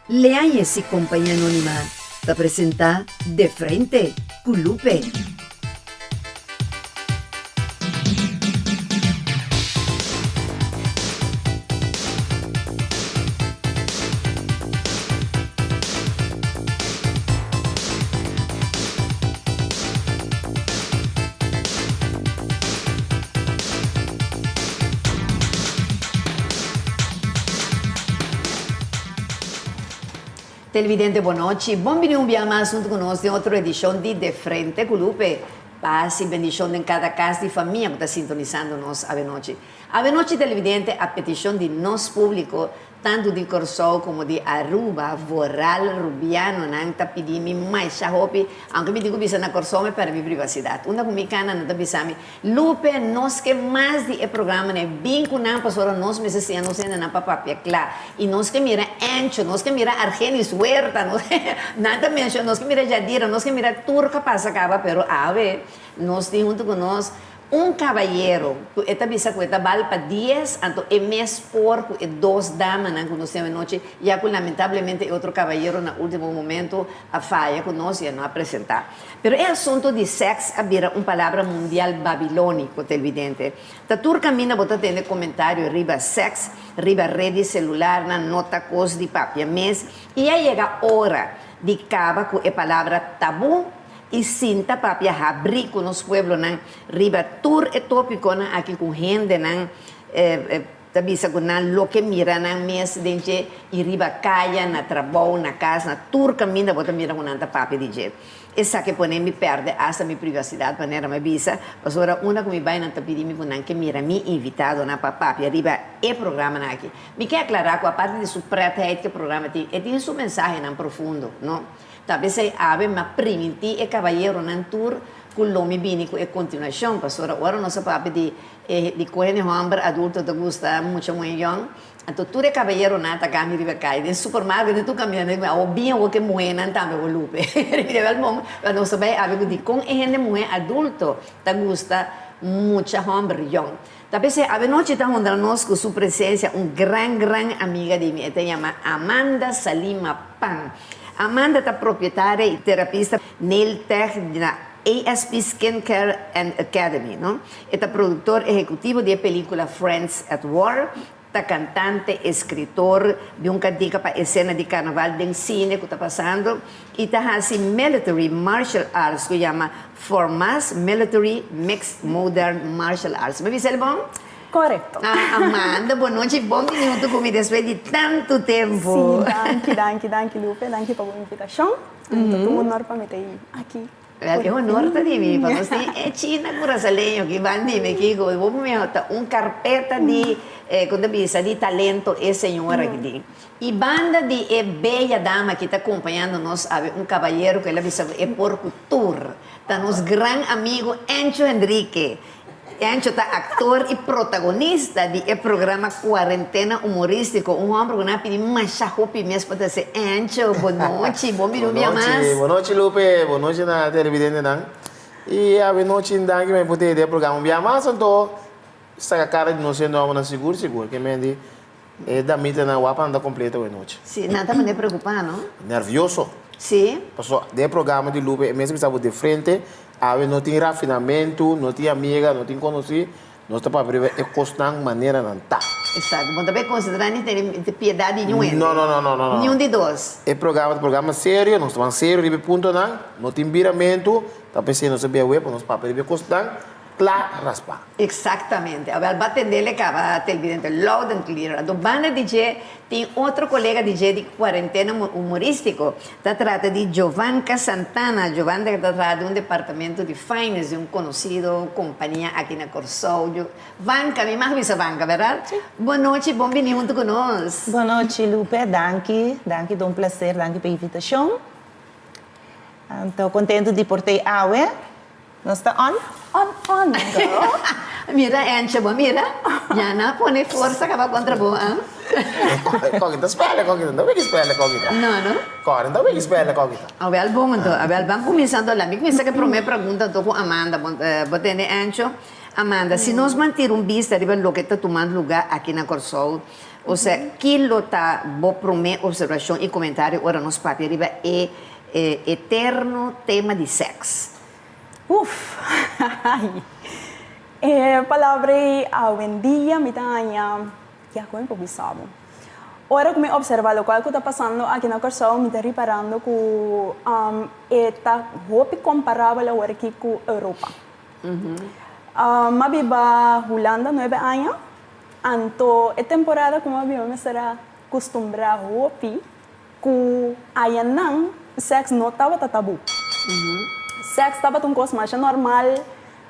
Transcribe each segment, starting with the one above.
Leañez y Compañía Anónima ta presenta De Frente cu Lupe. Televidente bon nochi, bon bini un bia mas hunto cu nos den otro edicion di De Frente cu Lupe. Paz y bendicion den cada cas di famia cu ta sintonisando nos avenochi. Avenochi televidente a peticion di nos publico Tantu di Kòrsou komo di Aruba, vooral Rubianonan ta pidi mi masha hopi, aunke mi tin ku bisa na Kòrsou mi pèrdè mi privasidat. Unda ku mi kana nan ta bisa mi, Lupe, nos ke mas di e programanan e bin ku nan pasobra nos mester siña nos hendenan pa papia kla. I nos ke mira Encho, nos ke mira Argenis Huerta, nos nan ta menshona, nos ke mira Jadira, nos ke mira tur ka pasa kaba, pero awe nos tin huntu ku nos Un kabayero ku e ta bisa ku e ta bal pa dies, anto e mes por ku e dos damanan ku nos tin awenochi, ya ku lamentablemente e otro kabayero na ultimo momento a faya ku nos i a no a presentá. Pero e asunto di sèks a bira un palabra mundial babilóniko, televidente. Ta tur kaminda bo ta tende komentario riba sèks, riba red di selularnan, no ta kos di papia mes, i a yega ora di kaba ku e palabra tabú i sinta papia habrí ku nos pueblonan riba tur e tópikonan aki ku hendenan ta bisa ku nan lo ke mira nan mes den dje i riba kaya, na trabou, na kas, na tur kaminda bo ta mira ku nan ta papia di dje. Esaki pone mi pèrdè asta mi privasidat manera mi a bisa, pasobra unda ku mi bai nan ta pidi mi ku nan ke mira mi invitadonan pa papia riba e programanan aki. Mi ke aklará ku aparte di su prètheid ku e programa tin, e tin su mensahenan profundo, no? Ta p'esei awe m'a primintí e kabayeronan tur ku lo mi bini ku e kontinuashon, pasobra ora nos a papia di e di ku hende hòmber adulto ta gusta mucha muhé yòn, anto tur e kabayeronan ta kami riba kai den supermarket den tur kaminda nan awor bin awor ku e muhénan tambe awor Lupe riba el bon pero nos ta bai awe ku dikon e hende muhé adulto ta gusta mucha hòmber yòn. Ta p'esei awe nochi ta honra nos ku su presensia un gran gran amiga di mi e ta yama Amanda Salima Pan. Amanda ta propietaria i terapista nail tech na ASP Skin Care and Academy no. E ta produktor ehekutivo di e pelikula Friends at War, ta kantante, eskritor di un kantika pa esena di karnaval den sine ku ta pasando i ta hasi military martial arts ku yama Formas Military Mixed Modern Martial Arts. Mi bisa el bon? Korekto. Ah, Amanda, bon nochi, bon bini huntu ku mi despues di tantu tempu. Sí, danki, danki, danki Lupe, danki pa bo invitashon. Ta un honor pa mi ta aki. Wel, e honor ta di mi, pa nos tin e china curasaleño ki ban di mi aki, ku bo mi ta un karpeta di, kon ta bisa, di talento e señora aki tin. I banda di e bella dama ki ta kompañando nos awe un kabayero ku el a bisa ku e por ku tur, ta nos gran amigo Encho Henrique. Encho ta aktor i protagonista di e programa Kuarentena Humorístiko, un hòmber ku nan a pidi masha hopi mes pa ta se Encho, bo nochi, bon bini un bia mas. Bo nochi Lupe, bo nochi na televidentenan. I awe nochi danki pa mi por tene den e programa un bia mas anto saka kara di nos hende hòmbernan sigur sigur ke men di E damitanan wapa nan ta completo awe nochi. Si, nan ta mane preocupa, no? Nervioso. Si. Paso den e programa di Lupe e mes a bisa bo de frente, awe no tin rafinamento, no tin amiga, no tin conoci, nos ta papia riba e cosnan manera nan ta. Exacto. Bo ta bay considera ni tene piedad di niun hende. No, no, no, no, no, no. Niun di dos. E programa ta programa serio, nos ta ban serio riba e puntonan, no tin biramento, ta p'esey nos a bia awe pa nos papia riba e cosnan. Kla raspa. Exactamente. Awel ba tendele caba televidente loud and clear. Anto banda di dje tin otro colega di dje di cuarentena humoristico. Ta trata di Giovanca Santana. Giovanca ta traha den un departamento di finance di un conocido compania aki na Corsou. Giovanca, mi mag bisa Vanca, verdad? Si. Bon nochi, bon bini hunto cu nos. Bon nochi Lupe, danki, danki ta un placer, danki pa e invitacion. Anto contento di por t'ey awe. Nos ta on? On on girl. Mira Encho bo mira ya nan a pone forsa kaba kontra bo ah. Koki ta spela koki ta wiki spela koki ta. No no. Kore ta wiki spela koki ta. Awel bon anto awel ban kuminsa anto la mi kuminsa ku e prome pregunta anto ku Amanda bo tende Encho. Amanda, si nos ban tira un bista riba loke ta tumando lugá aki na Kòrsou, osea, ki lo ta bo promé opservashon i komentario ora nos papia riba e eterno tema di sèks? Uf! E palabra ei awendia mi ta haña ya kon mi por bisa bo. Ora ku mi opservá lokual ku ta pasando aki na Kòrsou mi ta riparando ku e ta hopi komparabel awor aki ku Europa. Mi a biba Hulanda nuebe aña, anto e temporada ku mi a biba mester a kustumbrá hopi ku ayanan sèks no tabata tabú. Sèks tabata un kos masha normal,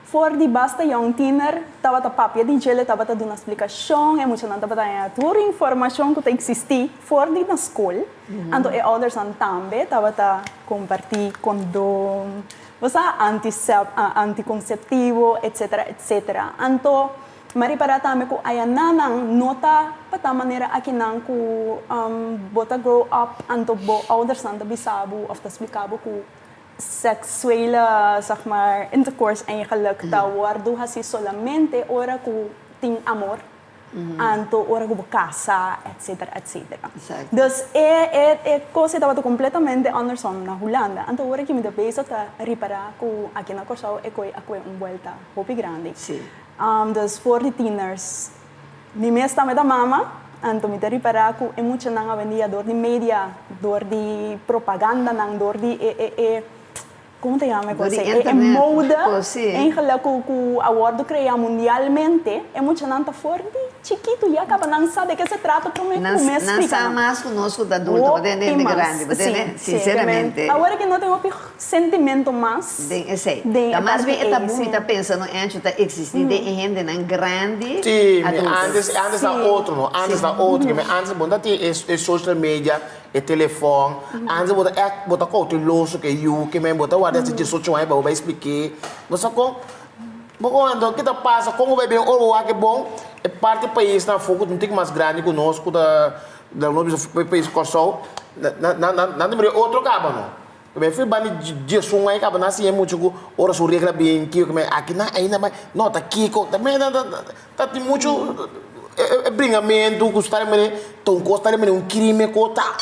for di basta yòn tiner tabata papia di djele, tabata duna splikashon, e muchanan tabata haña tur informashon ku ta eksistí for di na skol. Anto e oudersnan tambe tabata kompartí kondom, bo sa, antikonseptivo, etsetera, etsetera. Anto Mi a ripará tambe ku ayananan no ta pa ta manera akinan ku bo ta grow up anto bo oudersnan ta bisa bo òf ta splika bo ku seksuele zeg maar intercourse eigenlijk ta wòrdu hasí solamente ora ku tin amor anto ora ku bo kasa etcetera etcetera. Dus e e e kos ei tabata kompletamente andersom na Hulanda anto ora ki mi ta bezig ta ripará ku aki na Kòrsou e koi a kue un buelta hopi grandi. Dus for di tieners. Mi mes tambe ta mama, anto mi ta ripará ku e muchanan awendia dor di media, dor di propagandanan, dor di e e e komo ta yama e Dor kos di ei? E e internet, mode kos si. eigenlijk ku ku a wòrdu kreá mundialmente, e muchanan ta for di chikitu ya kaba nan sa de ke se trata promé ku Nan bo mes nan splika sa nan. mas ku nos ku ta adulto, bo ta Hopi hende mas, grandi, bo ta si, hende, si. sinseramente. Awor ke no tin hopi Sentimento mas Den esei. den Ta e mas parti bien e ei, tabú sí. mi ta pensa no Ancho ta existi den e hendenan grandi Sí, mi adulto. antes, antes ta Sí. otro no, antes ta otro, mi antes bo no ta tin e e social media, e telefòn, antes bo ta ègt bo ta kouteloso ku e yu, ke men bo ta warda hasta diesocho aña pa bo bai splik'é, bo sa kon, bo kon anto ke ta pasa, kon bo bai bin ora bo wak e bon, e parti paisnan afó ku ta un tiki mas grandi ku nos ku ta, nos bisa pais Kòrsou, nan nan nan ta mira e otro kaba no. Mi fui banda di diesun aña kaba nan siña muchu ku ora su regla bin kiko mi aki nan ainda bai no ta kiko ta mi ta tin muchu e bringamentu ku sta mene ta un kos ta mene un krime ku ta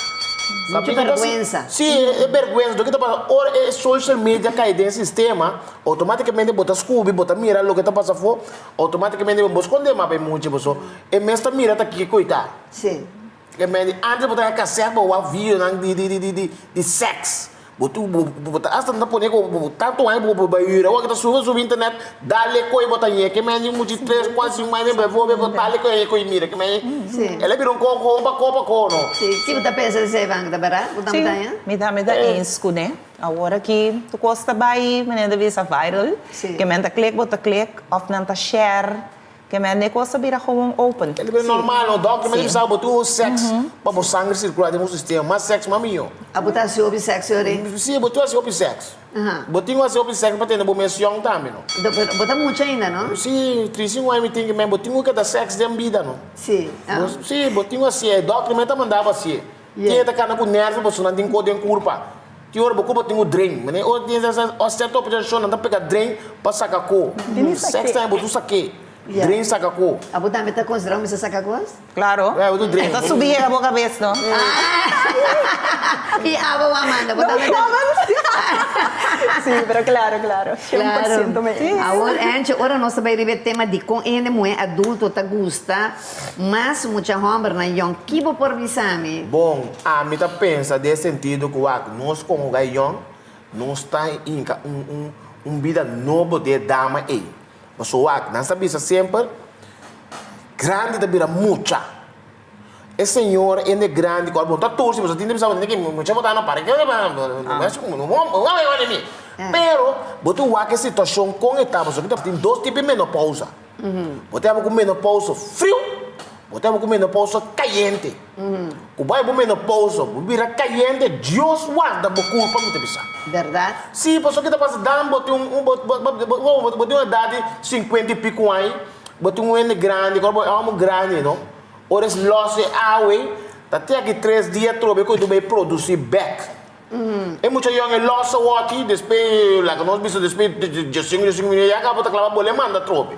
Muchu bèrgwensa. Si e bèrgwensa loke ta pasa ora e social media kai den sistema outomatikamente bo ta skubi bo ta mira loke ta pasa afó outomatikamente bo skonde mas pa e mucha paso e mes ta mira ta kiko i ta. Si. E men di antes bo ta haña kasèt bo wak videonan di di di di di sèks. Bo tu bo bo ta asta ta pone ku bo tantu aña bo bo bai hür awor ke ta subi subi internet dale koe bo ta ñe ke men di muchi tres kuater sinku aña befo bo dale koe ñe koe mira ke men el a bira un ko ko pa ko pa ko no. Si, ki bo ta pensa di esei Vank ta bèrdat bo tambe ta haña? Si, mi tambe ta eens kuné. Awor aki tur kos ta bai manera ta bisa viral. Ke men ta klik bo ta klik òf nan ta share. Ke men e kos a bira gewoon open. E bira normal no dokter mi bisa bo tur sex pa bo sanger sirkula den bo sistema mas sex mas miyo. A bo ta hasi hopi sex yori? Si bo tur hasi hopi sex. Bo tin ku hasi hopi sex pa tene bo mes yong tambe no. Bo ta mucha ainda no? Si 35 aña mi tin ke men bo tin ku keda sex den bida no. Si. Si bo tin ku hasié dokter mi ta manda bo hasié. Tin e ta kana ku nervio pasobra nan tin ko den kurpa. Tin ora bo kurpa tin ku drain. Manera ora tin esa sierto operashon nan ta pega drain pa saka ko. Sex tambe bo tur sak'é. Drain saka ko. Abo tambe ta konsiderá un mester saka kos? Klaro. Bo tur drain. E ta subi yega bo kabes no. I abo Amanda bo tambe ta. No comment. Si, pero klaro, klaro. 100% mi eens. Awor Angie, ora nos ta bai riba e tema dikon e hende muhé adulto ta gusta Mas mucha hòmbernan yòn, ki bo por bisa mi? Bon, ami ta pensa den e sentido ku wak nos komo gai yòn, nos ta hinka un un un bida nobo den e dama ei. Pasobra wak, nan sa bisa semper, grandi ta bira mucha. E señora hende grandi ku a bon ta tursi, pasobra tin ta bisa bo tende ke mucha bo ta no para ke Pero bo tin wak e situashon kon e ta, pasobra tin dos tipo di menopousa. Bo ta yama ku menopousa friu, bo ta yama ku menopousa kayente. Ku bai bo menopousa, bo bira kayente, Dios warda bo kurpa mi ta bisa. Bèrdat? Si, pasobra ke ta pasa dan bo tin un bo bo tin un edat di sinkuenta i piku aña, bo tin un hende grandi, ku ora bo e hòmber grandi no, ora es lòs e awe, ta te aki tres dia atrobe ku e ta bai produsí bèk. E mucha yòn e lòs awor aki, despues laga nos bisa despues diesinku diesinku minuut ya kaba bo ta kla pa bolbe manda atrobe.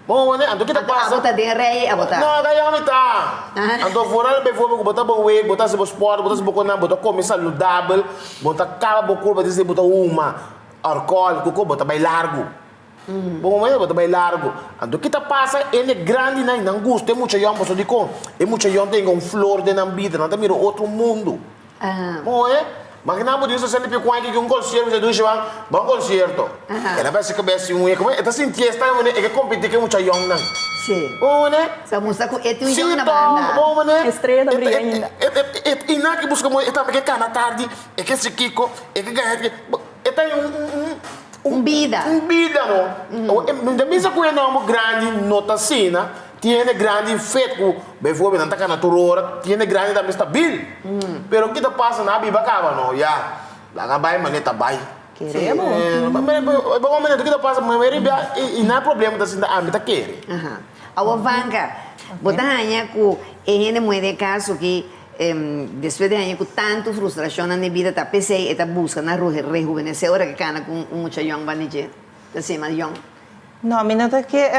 Bo wende? Anto kita pasa? Anto abo ta den rei abo ta? No, ta yòn mi ta. Anto vooral bijvoorbeeld ku bo ta beweeg, bo ta hasi bo sport, bo ta hasi bo konan, bo ta kome saludabel, bo ta kaba bo kurpa desde bo ta huma alcohol ku bo ta bai largu. Bo momento bo ta bai largu. Anto ki ta pasa? Hende grandinan nan gusta e mucha yòn pasobra dikon? E mucha yòn ta yega un flor den nan bida, nan ta mira otro mundu. Moe, Magina bo di un sesenta i pico aña ki un concierto bisa dushi ban, ban concierto. E ta besi cabes un e como e ta sinti esta mane e ke competi ke mucha yong nan. Si. Bo mane? Sa mustra cu e tin un yong na banda. Si to, bo mane? Estrella ta briga ainda. E e nan ke busca moe e tambe ke cana tardi, e ke si kico, e ke gana e ta un un un bida. Un bida no. Mi ta bisa cu e nomber grandi no ta asina. Tin hende grandi fet ku bijvoorbeeld nan ta kana tur ora, tin hende grandi tambe stabil. Pero ki ta pasa nan a biba kaba no, ya, laga bai manera ta bai. Kere bo. Bo momento ki ta pasa mi riba i nan problema ta sinta ami ta kere. Awor Vanka, bo ta haña ku e hende muhé den e kaso ki despues di haña ku tantu frustrashonnan den bida ta p'esei e ta buska na rehubenesé ora ke kana ku un mucha yòn banda di dje, ta sima yòn. No, mi no ta ke,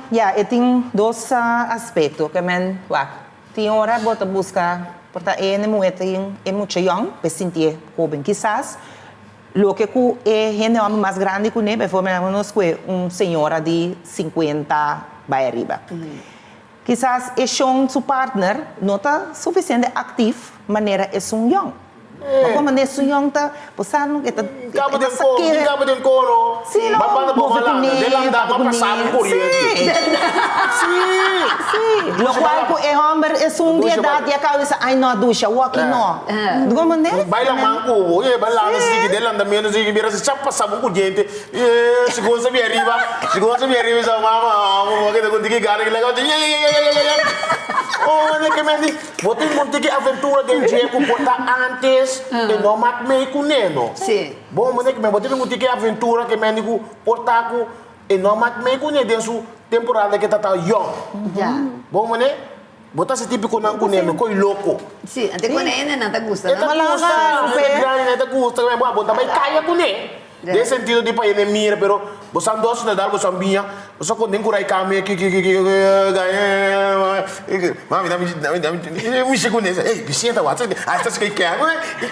ya, e tin dos aspekto ke men wak. Tin ora bo ta buska, por ta e hende muhé tin e mucha yòn pa e sintié hóben. Kisas loke ku e hende hòmber mas grandi kuné, beivoorbeeld nos kue un señora di sinkuenta bai ariba. Kisas e shon su partner no ta sufisiente aktif manera esun yòn. Ma komo esun yòn ta, bo sa no, e ta Cabo den sa coro, kere. cabo den coro. Sí, no, Ba banda bo move malanda, kuné, den landa papia ba pasa kuné. bo coriente. Sí. Sí. Sí. Lokual ku e hòmber esun di edat ya kaba bisa, ai no, dusha, woki no. Dikon bo ne? Baila man ku bo, e ba landa sigui den landamiento sigui bira si chap pasa bo coriente. E segun sa bia riba, segun sa bia riba sa mama, amo mo keda ku tiki gana ki laga yeyeyeyeyeye. Oh ne ke men di, bo tin un tiki aventura den dje ku por ta antes e no mak mei ku neno. Sí. Bo ne ke men bo tin un tiki aventura ke men di ku por ta ku e no mak mei ku ne den su temporada ke ta ta yong. Ya. Bo ne, bo ta si tipiko nan ku neno, koi loko. Sí, ante ku nene nan ta gusta, E ta no? gusta, e grandi nan ta gusta, bo ta bai kaya ku ne. Den sentido di pa hende mira pero bo san dos na dal bo san biña bo sa con den curai cambia ki ki ki ki mami dami dami dami mishi cu ne ey bisienta wak a esta si ke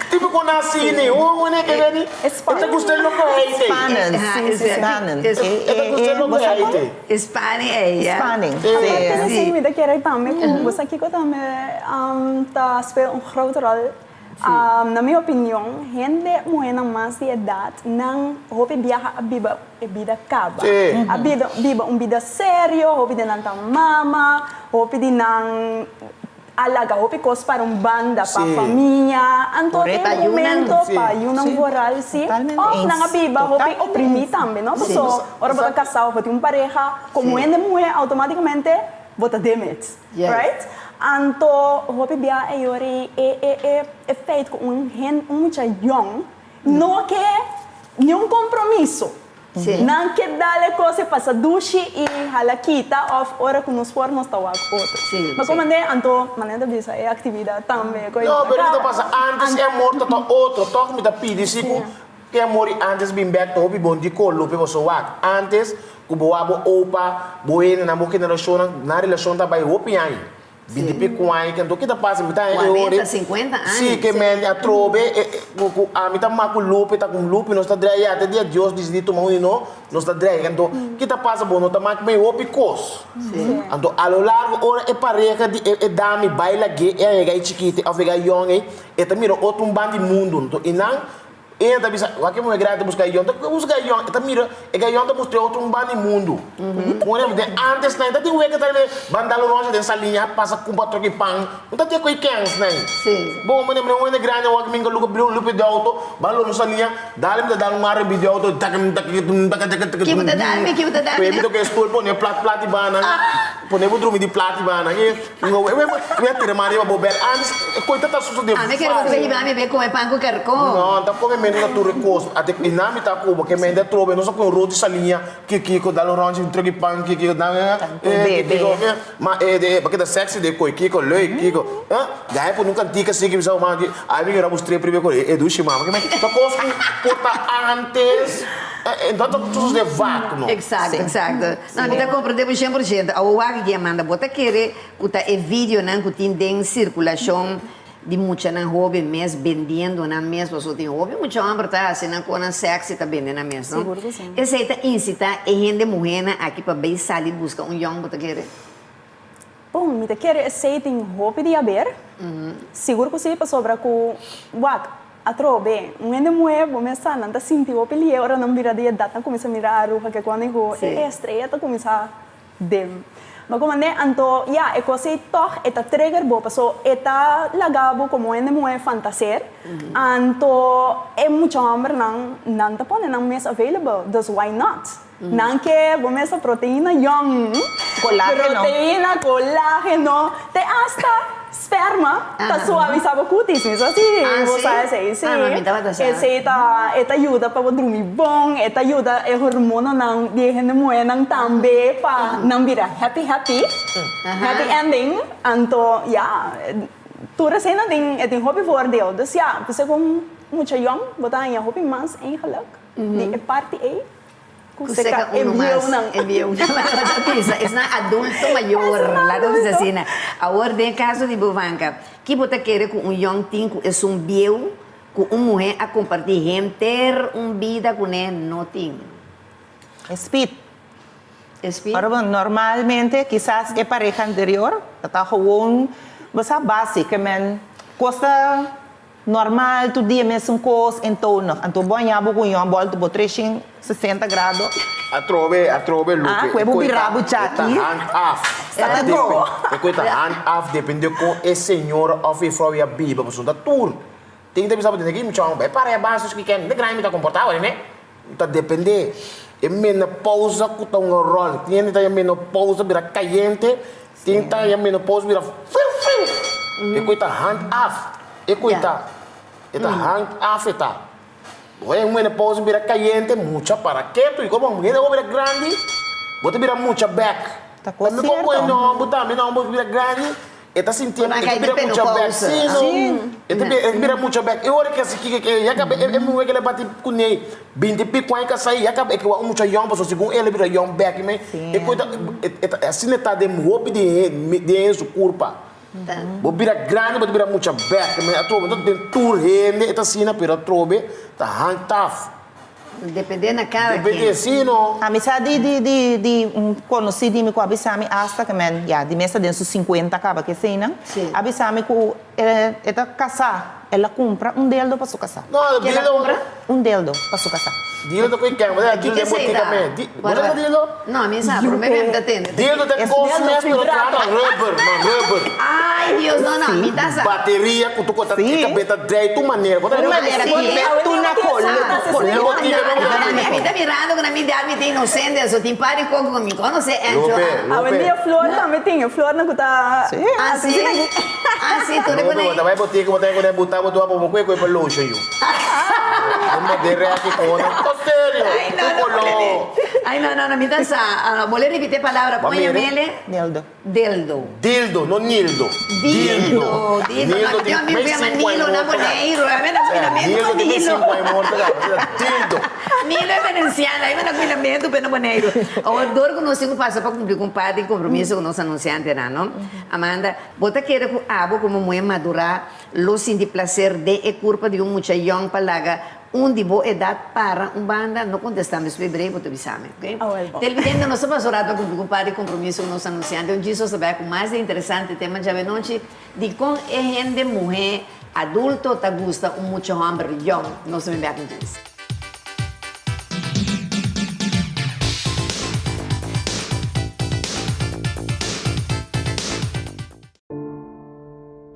tipo con asi ne o ne ke beni e ta gusta e loco heite Spannend spannend e ta gusta e loco heite Spanning ey ya Spanning Aparte di esey mi ta kere tambe cu bo sa kico tambe ta speel un grote rol Na mi opinion, hende muhénan mas di edat nan hopi biaha a biba e bida kaba. A biba un bida serio, hopi di nan ta mama, hopi di nan a laga hopi kos para un banda pa famia. Anto tin un momento pa yunan vooral si òf nan a biba hopi oprimí tambe, no? Paso ora bo ta kasá òf bo tin un pareha, komo hende muhé outomátikamente bo ta demit. Right? Anto hopi bia e yori e e e e feit ku un hen un mucha yong no ke niun kompromiso. Nan ke dal e kos e pasa dushi i hala kita òf ora ku nos por nos ta wak otro. Ma komo mande anto manera ta bisa e aktividat tambe ku e No, pero mi ta pasa antes e amor ta ta otro tòg mi ta pidi si ku E amor di antes bin bek ta hopi bon dikon lope boso wak antes ku bo wak bo opa bo hendenan bo generashonnan nan relashon ta bai hopi aña binti piku aña ke anto ke ta pasa mi ta haña e ora Kuarenta sinkuenta aña si ke men atrobe ku ami ta mak ku lupe ta ku lupe nos ta drai ya te dia Dios disidi tuma un di no nos ta drai anto ke ta pasa bo no ta mak mei hopi kos anto a lo largo ora e pareha di e dami bai lag'é e a yega e chikiti òf yega e yòn ei e ta mira otro un banda di mundu anto i nan E ta bisa, Wak e muhé grandi ta buska gayon. Ta buska gayon. E ta mira, e gayon ta mustr'é otro un banda di mundu. Por ehempel, den antes nan, ta tin weka ta riba ban dal un rònchi den saliña, pasa kumpa troki pan. No ta tin ko'i kèns nan. Bon, por ehempel, un hende grandi wak minga luka bira un lupi di outo, ban lora un saliña, dal mi ta dal un arbi di outo, takim takim tum taka taka taka Ki bo ta dal mi? Ki bo ta dal mi? Mi ta kohe stoel pone plat plat di bana. Pone bo drumi di plat di bana. Mi a tira man riba bo bel. Antes, koe ta ta sucede Ami kere bo fácil. hiba mi be come pan cu carcon. No, ta come menos. men ta tur e kos. Ate i nan mi ta kubo ke men de atrobe nos a pone un roti saliña kikiko dal un ròntje un treki pan kikiko dan eh kikiko eh ma e de pa keda sexy de koi kiko leuk kiko eh ya e pone un kantika así ki bisa bo mama ai mi yora bo strep riba e koi e dushi mama ke men ta kos ku por ta antes eh ta tos de vak no. Exacto exacto no mi ta komprende bo 100% awor wak ki Amanda bo ta kere ku ta e videonan ku tin den sirkulashon Di muchanan hoben mes bendiendo nan mes pasobra tin hopi mucha homber ta haci nan conan sexy ta bende nan mes no. Sigur cu si. Esey ta incita e hende muhernan aki pa bay sali busca un yong bo ta kere? Bon, mi ta kere esey tin hopi di haber. Sigur cu si pasobra cu wak atrobe un hende muher bo mes sa nan ta sinti hopi lihe ora nan bira di edad nan cuminsa mira aruga ke cuando y cu e estrella ta cuminsa Dim. Ma como ne anto ya e cos ey toch e ta trigger bo paso e ta laga bo como hende muhe fantaseer anto e mucha hombernan nan ta pone nan mes available dus why not nan ke bo mes ta proteina yong Colágeno. proteina colágeno te hasta sperma ta suavisa bo cutis mi sa si Ah, bo sí? sa esey si Ah, no, mi tabata sa. esey ta e ta yuda pa bo drumi bon e ta yuda e hormononan di e hende muhernan tambe pa nan bira happy happy happy ending anto ya tur eseynan tin e tin hopi voordeel dus ya segun mucha yong bo ta haña hopi mas eigenlijk di e parti ey. Ku seka e bieunan. E bieunan. Ta bisa, esnan adulto mayor, laga bisa asina. Awor den e kaso di Bovanka, ki bo ta kere ku un yòn tin ku esun bieu ku un muhé a kompartí henter un bida kuné no tin? E speed. E speed? Ora bo normalmente kisas e pareha anterior ta ta gewoon, bo sa basic, ke men kos ta Normal tur dia mesun kos entonig. Anto bo haña bo ku yon bolto bo treshen sesenta grado. Atrobe, atrobe Lupe. Ah, ku e bo bira bo E ta chaki. hand af. Sa ta go. E ku e ta hand af depende kon e señora of e frou ya biba pasobra ta tur. Tin ta bisa bo tene ki mucha homber e para e bas dus ki ken de gran mi ta komporta awor ne. Ta depende. E menopausa ku ta un ròl. Tin hende ta haña menopausa bira kayente, tin ta haña menopausa bira friu friu. E ku e ta hand af. E ku e ta. E ta hand af e ta. Bo haña un menopausa bira kayente, mucha para ketu. I komo hende awor bira grandi, bo ta bira mucha bèk. Ta kos Tambe komo sierto. e nòmber tambe nòmber bira grandi. E ta sintié Por e ta nan bira kai mucha bek. menopausa. Sí, no. Sí. E ta bira, e ta bira mucha bek. E ora ke si kiko ke ya kaba e muhé ke le bati kuné binti pico aña kasá ya kaba e ke wak un mucha yòn pasobra segun el a bira yòn bek i me Sí. e kos ta e ta asina e ta den hopi di hende den su kurpa. Bo bira grandi bo ta bira mucha bek. Me atrobe no ta den tur hende e ta asina pero atrobe ta hang taf. Depende na cada Depende, ken. sí, no. Ami sa di di di di un conoci di mi cu a bisa mi hasta cu men ya di mes ta den su cincuenta caba ke eseinan Sí. a bisa mi cu e e ta casa el a cumpra un deldo pa su casa. No, Ke el a dildo. cumpra? Un deldo pa su casa. Dildo cu e ken? Bo ta Kiko dildo den esei botica ta? me. Di, bo ta dildo? No, mi sa, pero mi mi ta tende. Dildo ta Es cos dildo mes pero traha vibrato. na rubber, na rubber. Ay, Dios, no, no, mi ta sa. Bateria cu tu cu ta Sí. e cabeta draai tu manera. Bo ta Un manera Sí. cu tu na colo, colo. Den botica me bo ta Mi, mi ta mirando cu na mi dad mi ta inocente, so tin par di coco cu mi conoce Ancho. Lupe, Ah, Awendia Lupe. flor tambe tin, e flornan cu ta Sí. ah, sí? Ah, sí, tur e Lupe, pone bo ta bay botica, bo ta cu buta bo tua pa bo cue cue pa lotion yu. Un bo de reki cu otro. Ta serio, Ay, no, tu no, colo. Ay, no, no, no, mi ta sa. Ah, bo le ripiti e palabra, Bo pon e mira. mele. Dildo. Dildo. Dildo, no nildo. Dildo, dildo. Nildo No, tin mi mes llama cinco Nilo na aña morto. Boneiru. A mi na cuidamento Nildo pa tin mes Nilo. cinco aña morto caba. Dildo. Nilo e venenciano, ai mi na cuidamento pa na Boneiru. Awor, dor cu nos tin cu pasa pa cumpli cu un par di compromiso cu nos anunciantenan, no? Amanda, bo ta kere cu abo como muhe madura lo sinti placer den e curpa di un mucha yong pa laga Un di bo edat para un banda, no kontestá mi su hebreo, bo ta bisa mi, ok? Awel bo. Televidente, nos ta pasa un rato pa kumpli ku un par di kompromiso ku nos anunsiante. Un djis nos ta bai ku mas di interesante tema djawe nochi, di kon e hende muhé adulto ta gusta un mucha hòmber yòn. Nos ta bin bèk un djis.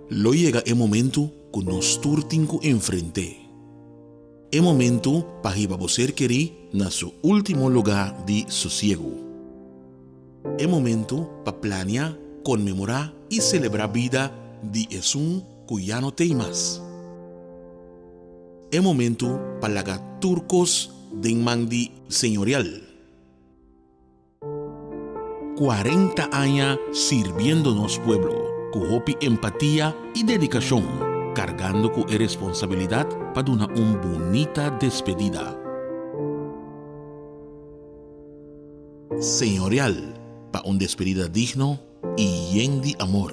Lo yega e momentu ku nos tur tin ku enfrent'é. E momentu pa hiba bo ser kerí na su último lugá di sosiegu. E momentu pa plania, konmemorá i selebrá bida di esun ku ya no t'ei mas. E momento pa laga tur kos den man di Señorial. 40 aña sirbiendo nos pueblo ku hopi empatia i dedikashon, kargando ku e responsabilidat pa duna un bunita despedida. Señorial pa un despedida digno i yen di amor.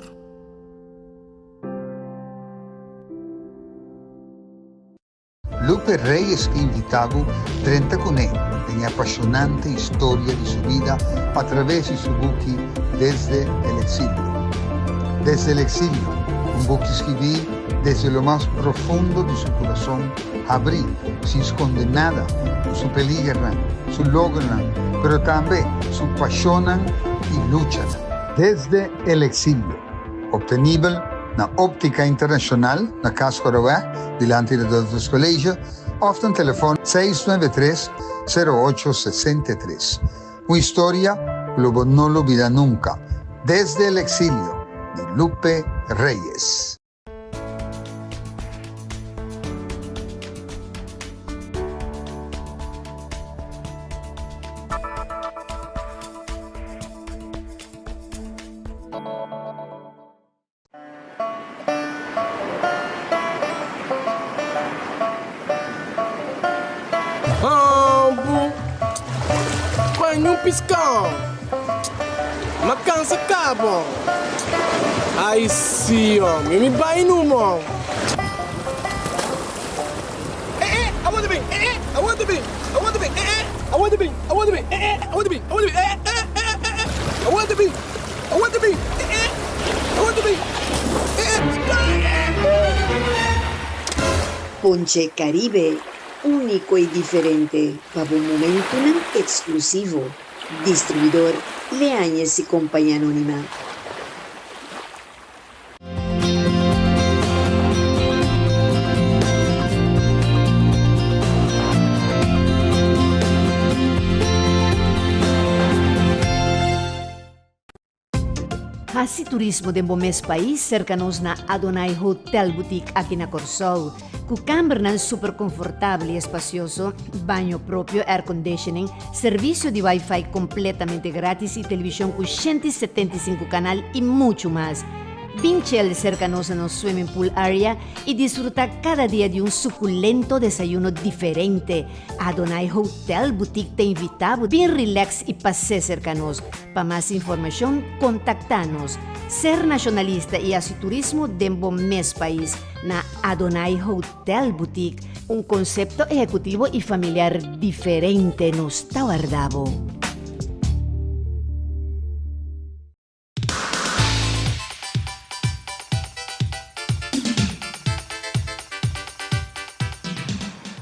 Lupe Reyes ke invitá bo drenta kuné den e apashonante historia di su bida a traves di su buki Desde el Exilio. Desde el Exilio, un buki skibí desde lo mas profundo di su kurason habrí, sin skonde nada, ku su peligernan, su logronan, pero tambe su pashonnan i luchanan. Desde el Exilio, obtenibel na Optica Internacional na Cas Corowè, dilanti di Adultus College, of na telefon 693 08 63. Un historia cu lo bo no lubida nunca. Desde el exilio, di Lupe Reyes. Algu pa un piskau Ma kansa kabo Ai si omi mi bai numo. Eh eh awor ta bin eh eh awor ta bin awor ta bin eh eh awor ta bin awor ta bin eh eh awor ta bin awor ta bin eh eh eh eh eh awor ta bin. Awor ta bin! Eh eh! Awor ta bin! Eh eh! Ponche Caribe, úniko i diferente pa bo momentunan eksklusivo. Distribuidor Leañez y Compañía Anónima. Hasi turismo den bo mes pais serka nos na Adonai Hotel Boutique aki na Kòrsou. Ku kambernan super konfortabel i espasioso, baño propio, air conditioning, servisio di wifi kompletamente gratis i televishon ku 175 kanal i muchu mas. Bin chel serka nos na nos swimming pool area i disfrutá kada dia di un sukulento desayuno diferente. Adonai Hotel Boutique ta invitá bo bin relax i pas'é serka nos. Pa mas informashon kontaktá nos. Ser nashonalista i hasi turismo den bo mes pais na Adonai Hotel Boutique, un konsepto ehekutivo i familiar diferente nos ta warda bo.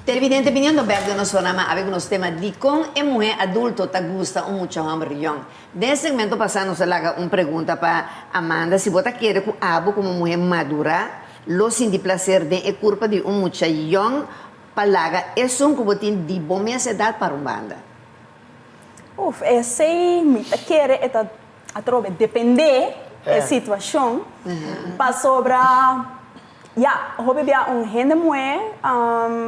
Televidente biniendo bek den nos programa awe ku nos tema Dikon e muhé adulto ta gusta un mucha hòmber yòn? Den e segmento pasá nos a laga un pregunta pa Amanda si bo ta kere ku abo komo muhé madurá lo sinti plaser den e kurpa di un mucha yòn pa laga esun ku bo tin di bo mes edat para un banda. Uf, esei mi ta kere e ta Atrobe depende e situacion pasobra ya hopi bia un hende muhe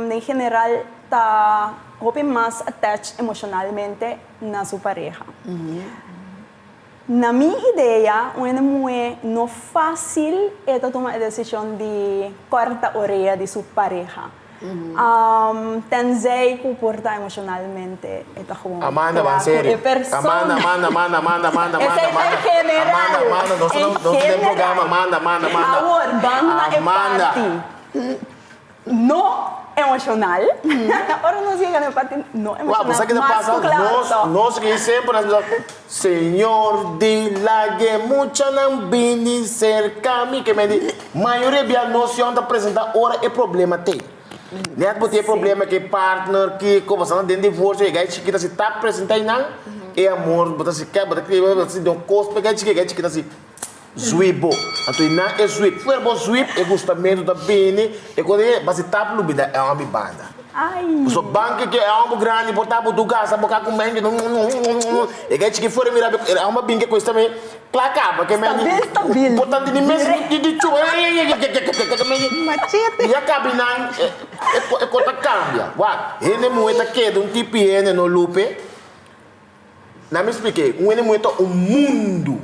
den general ta hopi mas attached emocionalmente na su pareha. Na mi idea un hende muhe no facil e ta tuma e decision di corta orea di su pareha. Tenzij ku por ta emoshonalmente e ta gewoon Amanda, kla ban ku serio. e persona. Amanda, Amanda, Amanda, Amanda, Amanda, Esei Amanda, ta en general. Amanda, Amanda, nos En nos den general. programa, Amanda, Amanda, Amanda. Awor, ban na e Amanda. parti no emoshonal. Ora nos yega na e parti no Wak, emoshonal, bo sa ke ta mas pasa? ku kla Nos, tòg. nos ki semper nos bisa, Señor di lag'e muchanan bini serka mi. Ke men di, mayoria bia nos yon ta presenta ora e problema t'ei. Net bo tin e problema ku e partner, kiko, bo sta den divorcio, e gai chikito si ta presenta einan, e amor bo ta si kè, bo ta kere, bo ta sinti un kos pa e gai chikito, e gai chikito si zwip bo. Anto einan e zwip, fuera bo zwip e gustamento ta bini, e kos ei, bo si tap lubida e hòmber banda. Pasobra banki ke e hòmber grandi por ta bo tu gasta bo ka ku mente e gai chiki fuera mira e hòmber bin ke kos tambe kla kaba ke mente Stabil stabil. Por tantu di mes di di chupa. Machete. Ya kabi nan e ko ta kambia. Wak, hende muhe ta keda un tipi hende no Lupe. Nan mi splik'é, un hende muhe ta un mundu.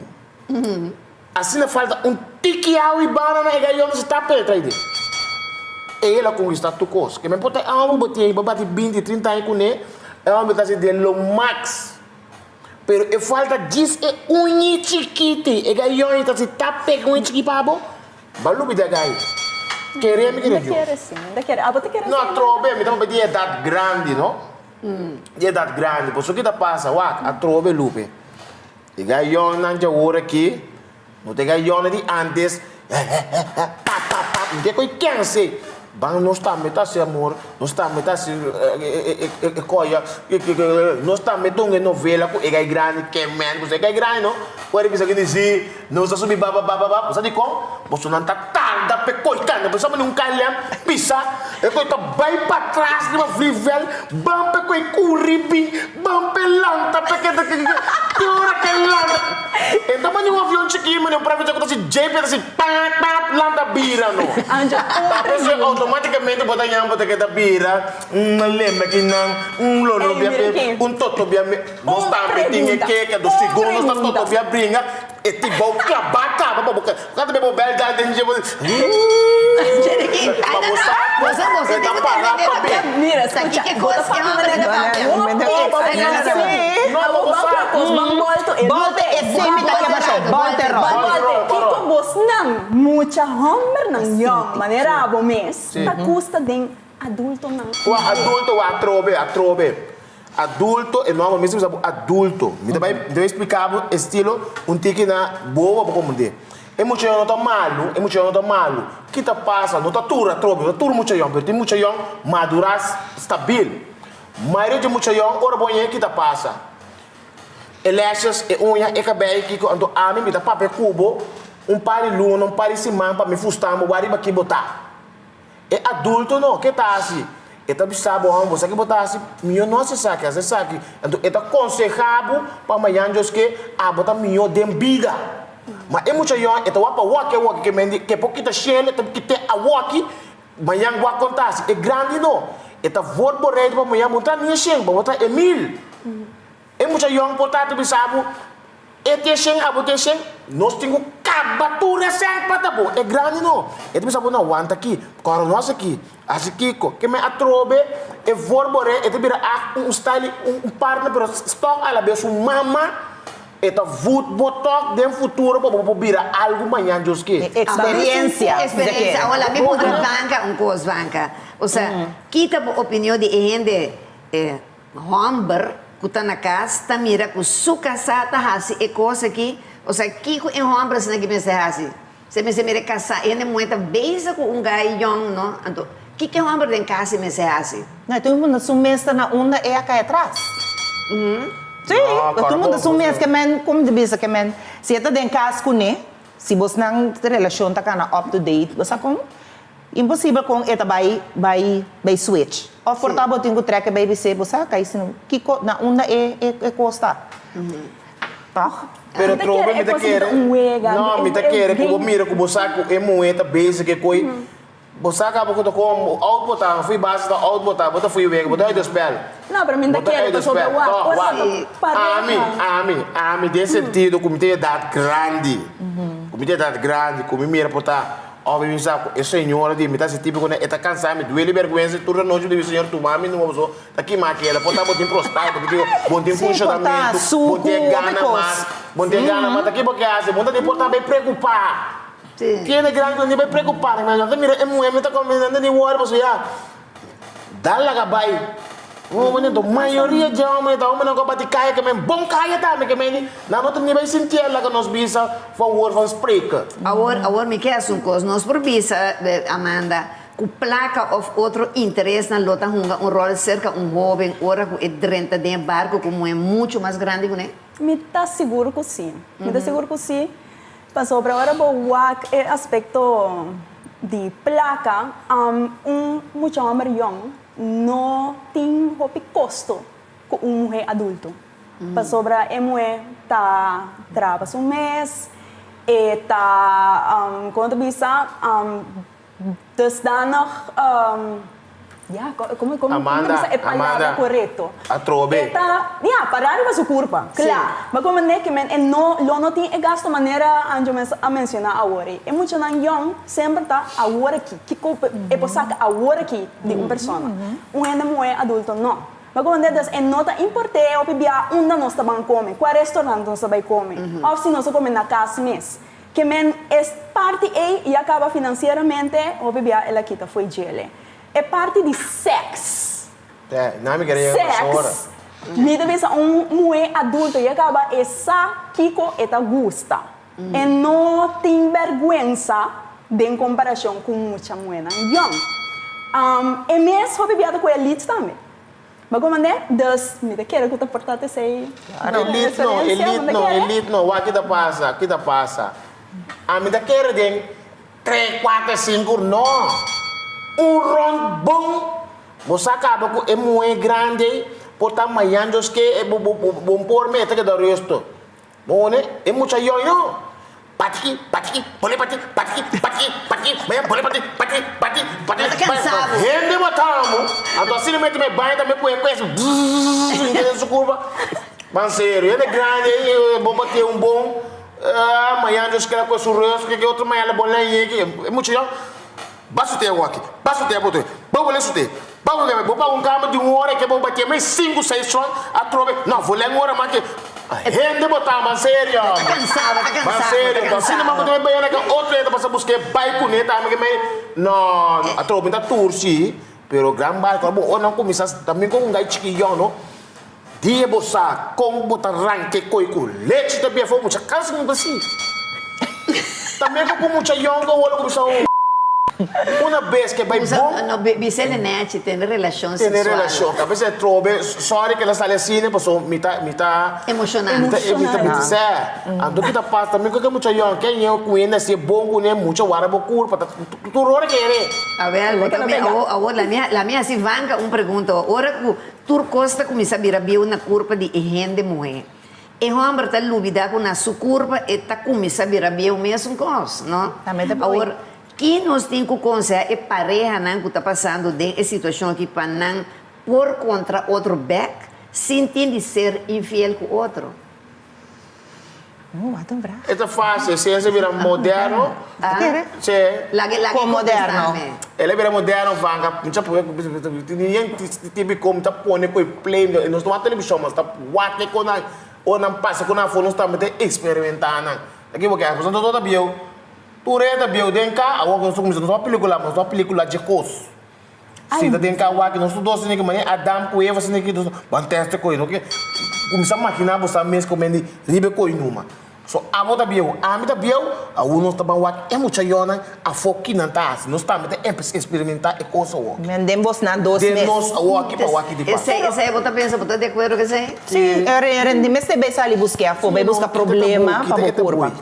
Asina falta un tiki awa i bana na e gayon si ta petra i den. El a konkistá tur kos. Ke men por ta e hòmber bo tin, bo bati binti, trinta aña kuné, e hòmber ta hasi den lo maks. Pero e falta djis e uñi chikiti, e gayon ta hasi ta pega uñi chiki pa bo, Ba lubida gai. Kere mi kere Dios. Mi ta kere si, mi ta kere. Abo ta kere si? No, atrobe, mi ta papia di edat grandi, no? Di edat grandi. Pasobra ki ta pasa? Wak, atrobe Lupe. E gai yònnan djawor aki, no ta e gai yònnan di antes, pa, pa, pa, mi ta koe kense. Ban nos tambe ta hasi amor, nos tambe ta hasi e koya, nos tambe ta hunga e novela ku e gai grandi, ke men, pasobra e gai grandi no, por bisa kende si. Nos a subi ba ba ba ba ba, bo sa dikon? Boso nan ta tarda p'e koi kanda, bo sa manera un KLM pisa, e koi ta bai patras riba vliegveld, ban p'e koi kuri bin, ban p'e lanta p'e keda ke ke te ora k'e lanta. E ta manera un avion chikí, manera un private jet ku ta hasi JP ta hasi pap pap lanta bira no. Ta p'esei outomaticamente bo ta ña bo ta keda bira, un lembe kinan, un lolo bia pe, un toto bia me. Nos tambe tin e keke, dus segun nos ta totobia bringa, e tin bou klabá kaba pa bo ka ta be bo bel dal den dje bo pa bo sa ku e ta para pa be. No, pa bo sa. Bolte e semi ta keba show, bolte ròl. Kiko bosnan, mucha hòmbernan yòn manera abo mes, ta gusta den adultonan? Kua adulto wak atrobe, atrobe. Adulto, e nomber mi sa bisa bo adulto. Mi ta bai, mi ta bai splika bo estilo un tiki na bobo pa bo komprendé. E muchayon no ta malu, e muchayon no ta malu. Ki ta pasa? No ta tur atrobe, no ta tur muchayon, pero tin muchayon madurá stabil. Mayoria dje muchayon ora bo hañ'é ki ta pasa? E lashes, e uña, e kabei, kiko, anto ami mi ta papia ku bo un par di luna, un par di siman pa mi fusta bo wak riba ki bo ta. E adulto no, ke ta hasi? E ta bisa bo, hòmber, bo sa ke bo ta hasi? Mihó no hasi esaki, hasi esaki. Anto e ta konsehá bo pa mañan Dios ke abo ta mihó den bida. Ma e mucha yòn, e ta wak pa wòki awòki, ke men di, ke por kita shelu, e ta kit'é awòki, mañan wak kon ta hasi. E grandi no, e ta voorbereid pa mañan bo no ta ni e shen, bo ta e mil. E mucha yòn por ta ta bisa bo, E te shen, abo te shen, nos tin ku kaba tur e sèn pa ta bo. E grandi no. E ta bisa bo, no, wanta aki, kòrda no hasi aki, hasi kiko. Ke men atrobe e voorboré, e ta bira ak un style, un partner, pero tòg alabes su mama, e ta voed bo tòg den futuro pa bo por bira algu mañan Dios ke. E eksperensia. Eksperensia. Awor laat mi puntra Vanka un kos, Vanka. Osea, kita bo opinion di e hende e. Hòmber ku ta na kas ta mira ku su kasá ta hasi e kos aki, osea kiko e hòmber asina ki mester hasi? Se mester mira e kasá, e hende muhé ta bezig ku un gai yòn, no? Anto, kiko e hòmber den kas e mester hasi? No, e tur mundu su mes ta na unda e a kai atras. Sí, e tur mundu su mes ke men, komo di bisa ke men, si e ta den kas kuné, si bosnan relashon ta kana up to date, bo sa kon? Imposibel kon e ta bai bai bai switch. Of por ta bo tin ku trek e baby se bo sa kai sino kiko na unda e e e kos ta. Tòg? Pero Mi ta trobe kere mi e ta kos aki kere ta un wega. no mi ta kere ku bo mira ku bo sa ku e muhé ta bezig e koi bo sa kaba ku ta kom out bo ta fui base ta out bo ta bo ta fui wega bo ta uit de spel No, pero mi bo ta ta kere uit de pasobra spel wak tòg ora wak ta pareha. ami ami ami den sentido ku mi ta edat grandi ku mi ta edat grandi ku mi mira por ta Of mi sa ku e señora di mi ta hasi típiko e ta kansa mi duele bèrgwensa tur anochi mi ta bisa señor tuma mi numa paso ta kima keda por ta bo tin prostat bo tin kiko bo tin funshonamentu bo tin e gana mas bo tin e gana mas ta ki bo ke hasi bo ta di por ta bai preokupá tiene gran ku bai preokupá mi ta mira e muhé mi ta kome nan ta di wòri paso ya. Dal laga bai. Hombre, mayoria dje hombre ta hombre nan ku a bati kaya ke men bon kaya tambe ke men di nan no ta ni bai sintié laga nos bisa van woord van spreken. Awor, awor mi ke hasi un kos. Nos por bisa, Amanda, ku plaka òf otro interesnan lo ta hunga un ròl serka un hóben ora ku e drenta den e barko ku muhé muchu mas grandi kuné? Mi ta sigur ku sí. Mi ta sigur ku sí. Pasobra ora bo wak e aspekto di plaka, un mucha hòmber yòn no tin hopi kosto ku un muhé adulto. Pasobra e muhé ta traha pa su mes, e ta, kon ta bisa? Dusdanig, ya, como como Amanda, bisa e palabra Amanda, corecto? Atrobe. E ta, ya, para riba su curpa, cla. Maar como ne ke men e no, lo no tin e gasto manera Anjo mes a menciona awor ei. E muchanan yong semper ta awor aki, kico e por saca awor aki di un persona. Un hende muhe adulto no. Maar como ne, dus e no ta importe hopi bia unda nos ta ban come, cua restaurant nos ta bay come, of si nos ta come na cas mes. Ke men e parti ei ya kaba finansieramente, hopi bia el a kita fo'i djele. E parti di sèks. Te, nan mi kere yega na su ora. Sèks. Mi ta bisa un muhé adulto ya kaba e sa kiko e ta gusta. E no tin bèrgwensa den komparashon ku mucha muhénan yòn. E mes hopi bia ta ku e lit tambe. Bo komand'é? Dus mi ta kere ku ta por ta esei Elit no, elit no, elit no. Wak ki ta pasa, ki ta pasa. Ami ta kere den tres, kuater, sinku, no. Un rond bon. Bo sa kaba ku e muhé grandi ei por ta mañan Dios ke bo bo por mete keda resto. Bo ne e mucha yoyo. Patiki, patiki, pone pati, patiki, patiki, patiki, mañana pone pati, patiki, pati, pati. Bo ta kansa bo. Hende bo ta amo. Anto asina mete me baña tambe ku e ku e zzzz den su kurpa. Man serio, hende grandi ei bo batia un bon, ah mañana Dios kere ku su reus, ke otro mañana bo leña e mucha yoyo. Ba su te awaki, ba su te abote, ba wole su te, ba wole bo paga un kama di un ora ke bo batia mes sinku seis shon atrobe, no wole un ora mas ke hende bo ta man serio Ta cansado, ta man cansado, serio ta asina man ku cansado. ta bai na ke otro hende pasa buske bai kune tambe ke mei no atrobe mi ta tursi pero gran barco bo ora nan kuminsa tambe kon un gai chiki yòn no dia bo sa kon bo ta ranke koi ku lechi ta bia afo mucha kansa mi ta sinti tambe ku mucha yòn ku awor lo kuminsa Una bes ke bai bon. No, bisa el nechi, tene relashon Tene seksual. relashon. A bes e trobe, sorry ke el a sali asina, paso mi ta, mi ta. Emoshonal. Mi ta, mi ta, mi ta sè. Anto ki ta pasa, mi ku ke mucha yòn, ke ñe ku hende hasié bon kuné, mucha wara bo kurpa, ta tur ora kere. Awel, bo ta mi, awor, awor la mi, la mi hasi Vanka un pregunta. Ora ku tur kos ta kuminsá bira bieu na kurpa di e hende muhé, E homber ta lubida ku na su kurpa e ta kuminsá bira bieu mesun kos, no? Awor, ki nos tin ku konsehá e parehanan ku ta pasando den e situashon aki pa nan por kontra otro bèk sin tin di ser infiel ku otro? Oh, wat een vraag. E ta fásil, siensia bira moderno. Sí. Lag'e lag'e Kon moderno? kontestá mi. El a bira moderno vanka, mucha tin típiko mi ta pone ku e play, nos ta wak televishon mas ta wak e kon nan ora nan pasa ku nan afó nos tambe ta eksperimentá nan. Ta kibo ke pasobra nos ta bieu, tur hende ta bieu den ka, awor ku nos ta kuminsá nos ta wak pelikula, nos ta wak pelikula dje kos. Si ta den ka wak nos tur dos asina ki manera Adam ku Eva asina ki nos ban tèst e kos, no ke kuminsá maginá bo sa mes komendi riba e kos numa. So abo ta bieu, ami ta bieu, awor nos ta ban wak e muchayonnan afó ki nan ta hasi. Nos tambe ta empes experimentá e kos awor. Men den bosnan dos Den mes. nos awor aki pa wak di pas. Esei, esei bo ta pensa, bo ta di akuerdo ku esei? Sí, e mester bai sali busk'é afó, bai buska problema pa bo kurpa.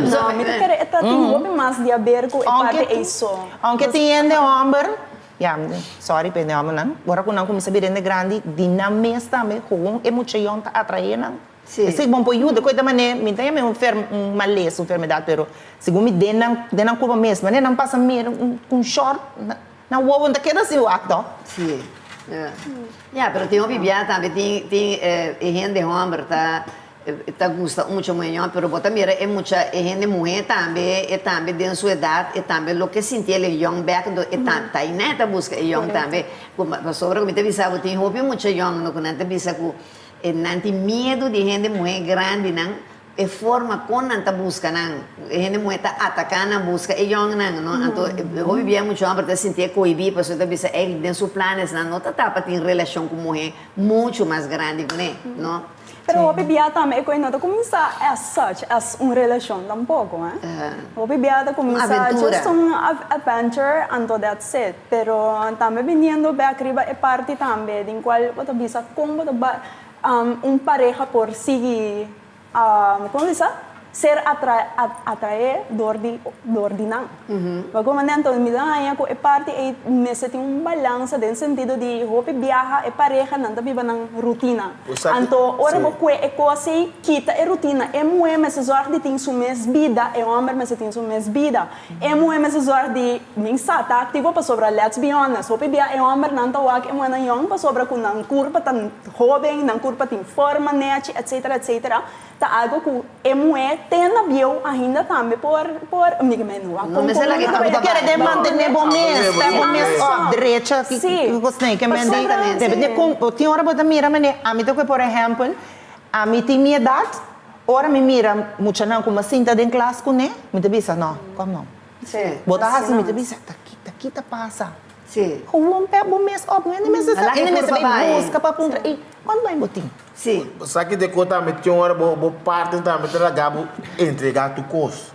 No, mi ta kere e ta tin hopi mas di haber ku e parti ei so. Aunke tin hende hòmber, ya, sorry pa hende hòmbernan, ora ku nan kuminsá bira hende grandi, di nan mes tambe, gewoon e muchayon ta atraé nan. Sí. Esei bon por yuda ku ta manera, mi ta yama un un malesa, un enfermedad, pero segun mi den nan den nan kurpa mes, manera nan pasa mira un un short nan wowo no ta keda sin wak to. Sí, ya. Ya, pero tin hopi bia tambe tin tin e hende homber ta ta gusta un mucha muhe yòn, pero bo ta mira e mucha e hende muhe tambe e tambe den su edat e tambe lo ke sinti el e yòn bèk anto e ta ta ainda e ta buska e yòn tambe, pasobra ku mi ta bisa bo tin hopi mucha yòn no ku nan ta bisa ku E nan tin miedu di hende muhé grandinan, e forma kon nan ta buska nan, e hende muhé ta ataká nan buska e yòngnan, no? Anto hopi bia muchu hòmber ta sintié kohibí pasobra e ta bisa ei den su planesnan no ta ta pa tin relashon ku muhé muchu mas grandi kuné, no? Pero hopi bia tambe e koe no ta kuminsá as such, as un relashon tampoko, eh. Hopi bia ta kuminsá just un adventure anto that's it. Pero tambe biniendo bek riba e parti tambe den cual bo ta bisa con bo ta ba un pareha por sigui con bisa? ser atraé dor di dor di nan. Bo comprende? Anto mi ta haña ku e parti ei mester tin un balansa den sentido di hopi biaha e pareha nan ta biba nan rutina. Anto ora bo kue e kos ei kita e rutina. E muhé mester zòrg di tin su mes bida, e hòmber mester tin su mes bida. E muhé mester zòrg di min sa ta aktivo pasobra let's be honest hopi bia e hòmbernan ta wak e muhénan yòn pasobra ku nan kurpa ta hóben, nan kurpa tin forma nèchi etsetera etsetera. Ta algo ku e muhé te na bieu ainda tambe por por mi ke no wak No mester laga e Bo ta kere den mantené bo mes, ta bo mes op drecha ki kosnan ke men di depende kon bo tin ora bo ta mira manera ami ta koe por ehèmpel ami tin mi edat ora mi mira muchanan ku mi a sinta den klas kuné mi ta bisa no kòm no bo ta hasi mi ta bisa ta ki ta ki ta pasa gewoon pèp bo mes op no mester sa hende mester bai buska pa puntra ey kuantu aña bo tin. Sí. Sa ki deko tambe tin ora bo bo partner tambe ta laga bo entrega tur kos.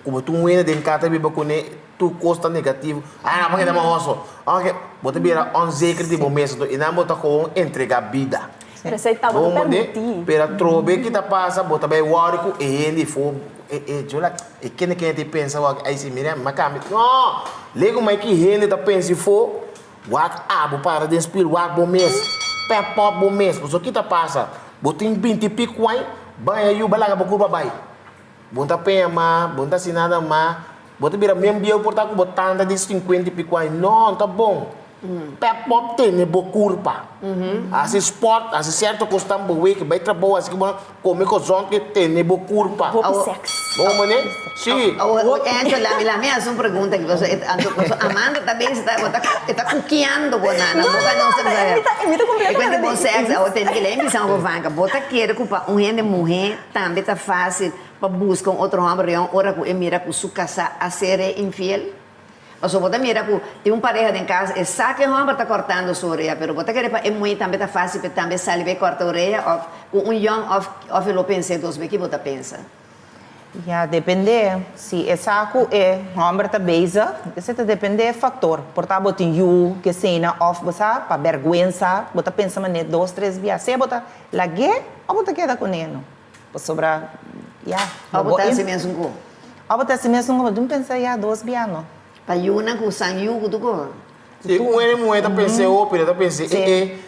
Ku bo ta un hende den kasa ta biba kuné tur kos ta negativo. Ah bo keda mahoso. Ok, bo ta bira onzeker di bo mes anto i nan bo ta gewoon entrega bida. Pero esei tabata Bo mundé? permití. Pero atrobe ki ta pasa bo ta bai wòri ku e hende for e e yo la e kende kende ta pensa wak ai si mira mi a kambia. No! Lego mai ki hende ta pensa afó. Wak abo para den spil, wak bo mes, pep up bo mes, pasobra ki ta pasa? Bo tin binti pik wai, baña yu, bai laga bo kurpa bai. Bo no ta peña mas, bo no ta hasi nada mas, bo ta bira men bieu por ta ku bo tanta di sinkuenta i pik wai. No, no ta bon. Pep up tene bo kurpa. Hasi sport, hasi sierto kos tan bo wiki, bai trabou, hasi ki bo. Come cozon ke tene bo curpa. Hopi sex. Bo mane? Si. Awor, Angela, mi la mi haci un pregunta aki, pasobra e anto pasobra Amanda ta bezig ta bo ta e ta cukiando bo na na boca no sa No, no, no, mi ta completamente E cuenta bo sex, awor tene ke lei bisa un rovanca, bo ta kere cu pa un hende muhe tambe ta facil pa busca un otro homber rion ora cu e mira cu su casa a ser e infiel? Pasobra bo ta mira ku tin un pareha den kas, e sa ku e hòmber ta kòrtando su orea, pero bo ta kere pa e muhé tambe ta fásil pa e tambe sali bai kòrta orea òf ku un yòn òf òf e lo pens'é dos be. Ki bo ta pensa? Ya, dependé. Si e sa ku e hòmber ta bezig, esei ta dependé e faktor. Por ta bo tin yu, kesena òf bo sa, pa bèrgwensa bo ta pensa manera dos tres bia. Sea bo ta lag'é òf bo ta keda kuné, no. Pasobra, ya. Òf bo ta hasi mesun ku. Òf bo ta hasi mesun ku, bo tin pensa ya dos bia no. Pa yunan ku san yu ku tur ko. Si un hende muhé ta pens'é hopi, e ta pens'é, e e,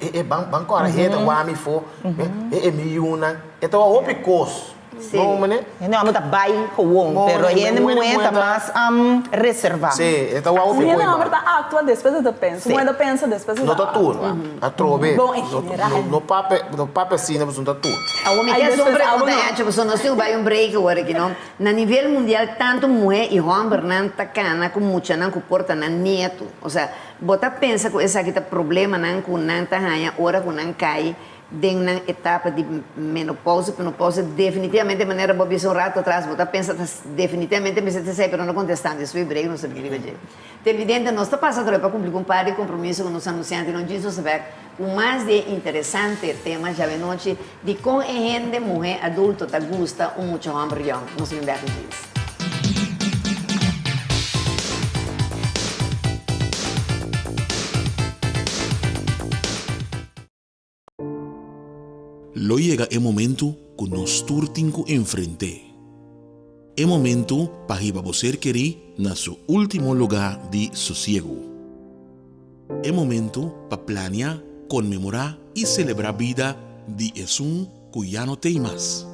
e e, ban ban kòrda hende ta wak mi afó, e e mi yunan, e ta wak hopi kos. Sí. No manera? Hende hòmber ta bai gewoon, pero hende muhé ta mas reservá. Sí, e ta wak hopi Hende kos. hòmber ta aktua despues e ta pensa, muhé ta pensa despues e ta No ta tur, aktua. atrobe. Bon, en general. No papia, no papia asina pasobra no ta tur. Awor mi Ai, ke hasi un despues abo pregunta no. Ancho, pasobra nos tin ku bai un break awor aki no. Na nivel mundial tantu muhé i hòmbernan ta kana ku muchanan ku por ta nan nietu. Osea, bo ta pensa ku esaki ta problemanan ku nan ta haña ora ku nan kai den nan etapa di menopausa, penopausa, definitivamente manera bo a bisa un rato atras, bo ta pensa ta definitivamente mester ta esei, pero no kontestando, despues break nos ta bini riba dje. Televidente, nos ta pasa atrobe pa kumpli ku un par di kompromiso ku nos anunsiante no djis nos ta bek ku mas di e interesante tema djawe nochi di kon e hende muhé adulto ta gusta un mucha hòmber yòn. Nos ta bin bek ku djis. Lo yega e momento ku nos tur tin ku enfrent'é. E momento pa hiba bo ser kerí na su último lugá di sosiegu. E momento pa plania, konmemorá i selebrá bida di esun ku ya no t'ei mas.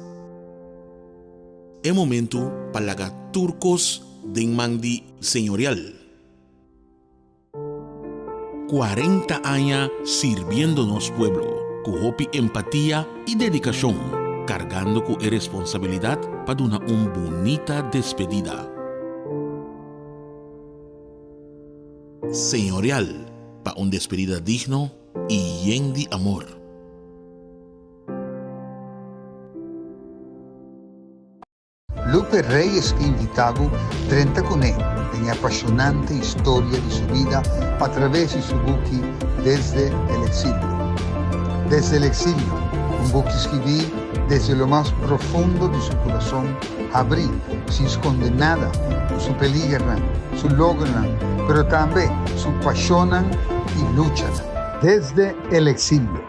E momento pa laga tur kos den man di Señorial. 40 aña sirbiendo nos pueblo ku hopi empatia i dedikashon, kargando ku e responsabilidat pa duna un bunita despedida. Señorial pa un despedida digno i yen di amor. Lupe Reyes ke invitá bo drenta kuné den e apashonante historia di su bida a traves di su buki Desde el exilio. Desde el exilio, un buki skibí desde lo mas profundo di su kurason habrí, sin skonde nada, ku su peligernan, su logronan, pero tambe su pashonnan i luchanan. Desde el exilio,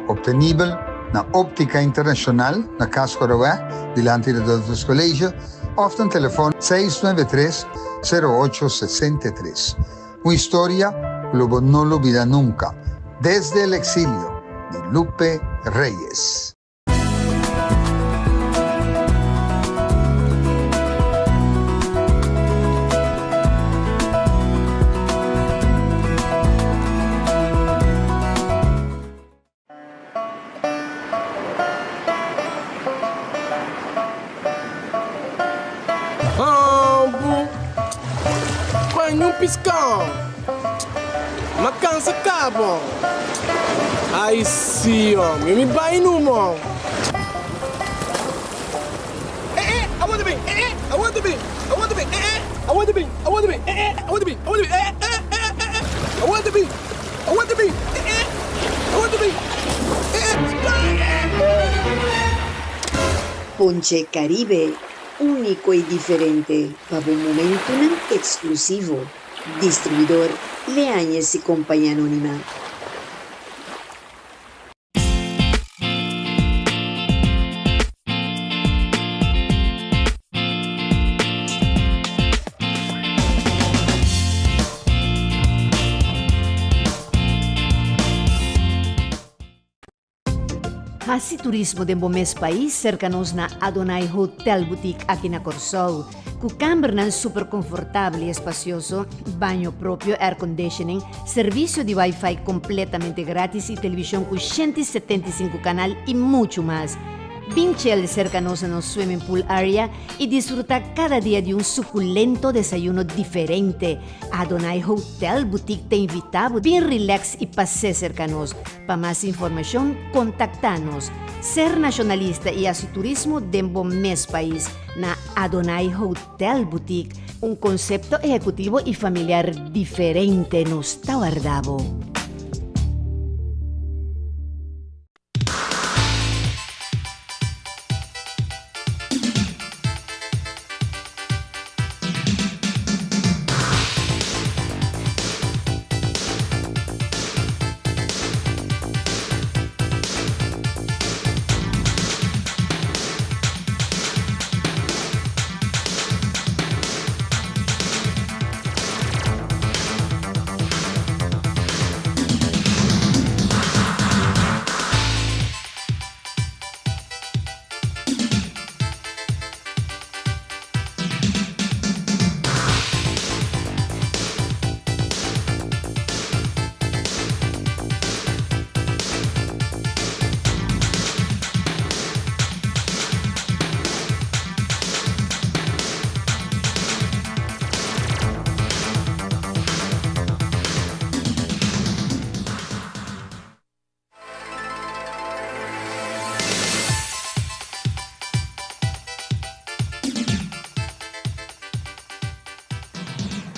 obtenibel. na Optica Internacional na Cas Corawé, dilanti di Adultus College, of na telefon 693 08 63. Un historia cu lo bo no lubida nunca. Desde el exilio, di Lupe Reyes. Algu pa niun piskau Ma kansa kaba Ai si omi mi bai numa Eh eh awor ta bin eh eh awor ta bin awor ta bin eh eh awor ta bin awor ta bin eh eh awor ta bin awor ta bin eh eh eh eh eh awor ta bin awor ta bin eh eh awor ta bin eh eh Ponche Caribe, úniko i diferente pa bo momentunan eksklusivo. Distribuidor Leañez y Compañía Anónima. Hasi turismo den bo mes pais serka nos na Adonai Hotel Boutique aki na Kòrsou. Ku kambernan super konfortabel i espasioso, baño propio, air conditioning, servisio di wifi kompletamente gratis i televishon ku 175 kanal i muchu mas. Bin chel serka nos na nos swimming pool area i disfruta kada dia di un sukulento desayuno diferente. Adonai Hotel Boutique ta invita bo bin relax i pas'é serka nos. Pa mas informashon kontaktá nos. Ser nashonalista i hasi turismo den bo mes pais na Adonai Hotel Boutique, un konsepto ehekutivo i familiar diferente nos ta warda bo.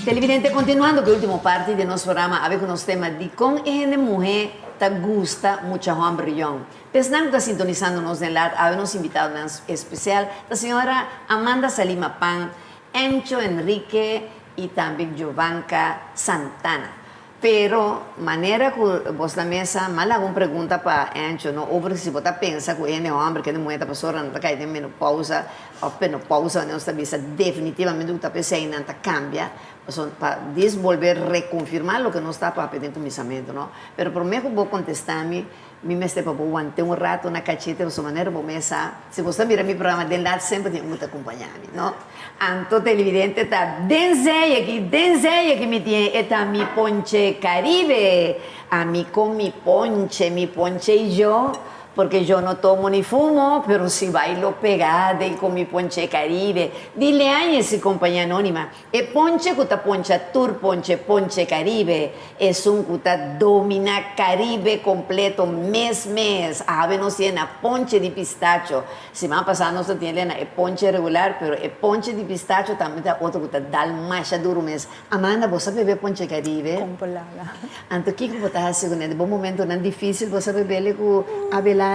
Televidente, continuando cu e ultimo parti di nos programa awe cu nos tema Dicon e hende muhe ta gusta mucha homber yong. Pesnan cu ta sintonisando nos den lat awe nos invitadonan especial ta señora Amanda Salima Pan, Encho Enrique y tambe Giovanca Santana. Pero, manera cu bos na mesa, m'a laga un pregunta pa Encho, no over si bo ta pensa cu hende homber kende muhe ta pasora nan ta cay den menopausa of penopausa wanneer nos ta bisa definitivamente cu ta pesey nan ta cambia, pasobra pa dis bolbe reconfirma loke nos ta papia den cuminsamento, no. Pero prome cu bo contesta mi, Mi mester pa bo want'é un rato na kachete pasobra manera bo mes sa, si bo sa mira mi programa den lat semper tin un ku ta kumpañá mi, no? Anto televidente ta den zey aki, den zey aki mi tin e ta mi ponche Caribe, ami con mi ponche, mi ponche y yo, porque yo no tomo ni fumo, pero si bailo pegada y con mi ponche Caribe, di Leañez y Compañía Anónima. E ponche ku ta poncha tur ponche ponche Caribe, esun ku ta domina Caribe completo mes mes. Awe nos tiene na ponche di pistacho. Siman pasa nos ta tiene na e ponche regular, pero e ponche di pistacho tambe ta otro ku ta dal masha duro mes. Amanda, bo sa bebe ponche Caribe? Kon por laga. Anto kiko bo ta hasi kuné? Den bo momentonan dificil bo sa bebele ku Abelardo?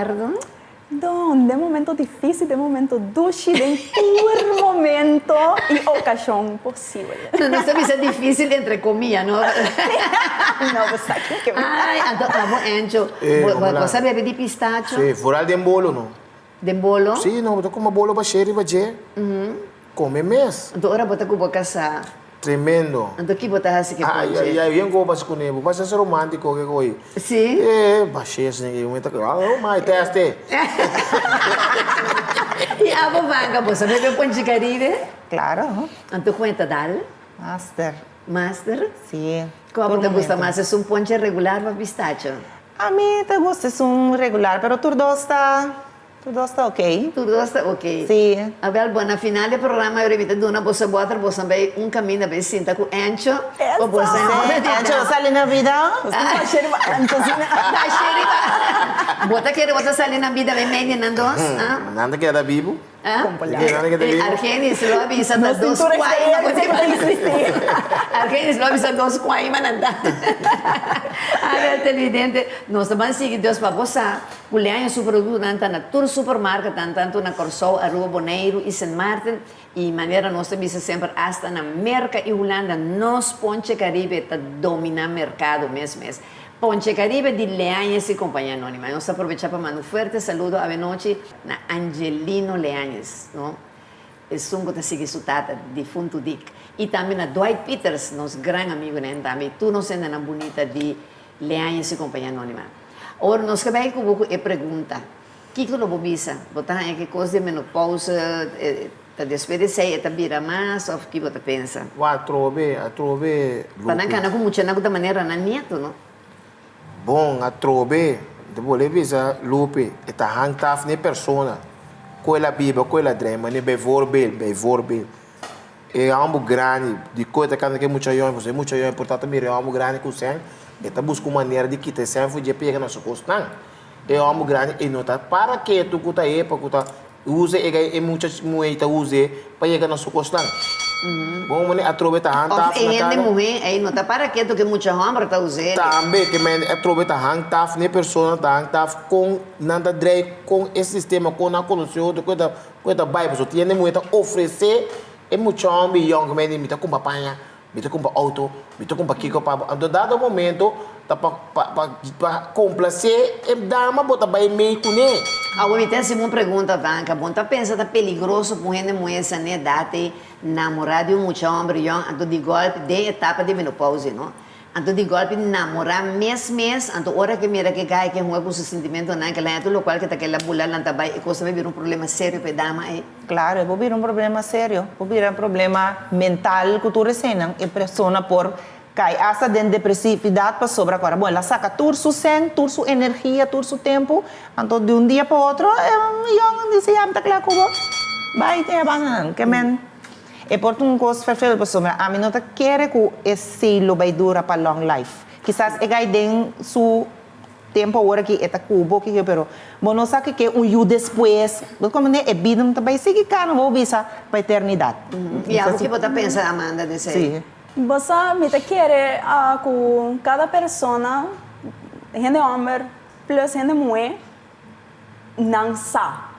Don, den momento difícil, den momento dushi, den tur momento y ocasion posibel. No, nos ta bisa difícil entre comilla, no? No, bo sa kiko. Ai, anto abo Encho, bo sa bebe di pistacho? Si, vooral den bolo no. Den bolo? Si, no, bo ta kuma bolo bashé riba dje. Come mes. Anto ora bo ta ku bo kasá. Tremendo. Anto ki bo ta hasi ke ponche? Ai, ai, ai, bien ku bo basa kuné. Bo basa ser romántico ke ko'i. Si? E, bashé asina ke mi ta kere. Oh my, teste. I abo Vanga, bo sa bebe ponche Caribe? Claro. Anto ku e ta dal? Master. Master? Si. Kua bo ta gusta mas, esun ponche regular of pistacho? Ami ta gusta esun regular, pero tur dos ta Tur dos ta ok. Tur dos ta ok. Sí. Awel, bon, na final di e programa ahora mi ta duna boso bòter, boso a bai un kaminda bai sinta ku Encho. Eso! Pa boso Sí, Encho lo sali na bida. Nos tin bashé riba Encho asina. Bashé riba. Bo ta kere bo ta sali na bida bai medio nan dos, ah? Nan ta keda bibu. Ah? Nan ta keda bibu. Argenis lo a bisa ta Nos tin dos tur kuaima ku experiencia ku ta existi. Argenis lo a bisa dos kuaima nan ta. Awel, televidente, nos ta ban sigui Dios pa bo sa. Ku leaña su produktonan ta na tur supermarketnan tantu na Kòrsou, Aruba, Boneiru i Sint Maarten i manera nos ta bisa semper asta na Merka i Hulanda nos Ponche Caribe ta dominá merkado mes mes. Ponche Caribe di Leañez i Compañía Anónima. Nos ta aprovechá pa manda un fuerte saludo awenochi na Angelino Leañez, no? Esun ku ta sigui su tata, difuntu Dick. I tambe na Dwight Pieters, nos gran amigunan tambe i tur nos hendenan bunita di Leañez i Compañía Anónima. Ora nos ke bai ku bo ku e pregunta, kiko lo bo bisa? Bo ta haña ki kos di menopousa ta despues di esei e ta bira mas òf ki bo ta pensa? Bo atrobe, atrobe, Pa nan Lupe. kana ku muchanan ku ta manera nan nieto, no? Bon, atrobe, ta bolbe bisa, Lupe, e ta hangt af n'e persona ku el a biba, ku el a drei, manera bijvoorbeeld, bijvoorbeeld, E homber grandi di koe ta kanta ku e mucha yòn, pasobra e mucha yòn por ta ta mira e homber grandi ku sèn, e ta buska un manera di kita e sèn for dje pa yega na su kosnan. E homber grandi e no ta para ketu ku ta epa ku ta usa e gai e mucha muhé ta us'é pa yega na su kosnan. Bon manera atrobe ta hantaf Òf e na hende kada. muhé ei no ta para ketu ku e mucha homber ta us'é. Tambe ke men atrobe ta hantaf na e persona ta hantaf kon nan ta drei kon e sistema kon nan konosé otro kon e ta Ku e ta bai pasobra tin hende muhé ta ofresé e mucha hòmber yòn ku mende mi ta kumpra paña, mi ta kumpra outo, mi ta kumpra kiko pa bo. Anto dado momento ta pa pa pa pa komplasé e dama bo ta bai mei kuné. Awor mi ta hasi un pregunta Vanka, bo no ta pensa ta peligroso pa un hende muhé sa n'e edat ei namorá di un mucha hòmber yòn anto di gòlpi den etapa di menopousia no? Anto di golpi namorá mes mes, anto ora ke mira ke gai ke hunga ku su sintimentonan ke laña tur lokual ke ta kela bula lanta bai e kos ta bai bira un problema serio pa e dama ei. Klaro, e por bira un problema serio, por bira un problema mental ku tur eseinan, e persona por kai asta den depresividat pasobra ku ora bon el a saka tur su sèn, tur su energia, tur su tempu, anto di un dia pa otro e yòn di si ya mi ta kla ku bo, bai te abandonan, ke men. E por ta un kos ferfel pasobra ami no ta kere ku esei lo bai dura pa long life. Kisas e gai den su tempu awor aki e ta ku bo kiko pero bo no sa kiko un yu despues. Bo ta komprende? E bida no ta bai sigui kana bo bisa pa eternidat. I abo ki bo ta pensa Amanda den esei? Si. Bo sa mi ta kere ku kada persona, hende hòmber plus hende muhé, nan sa.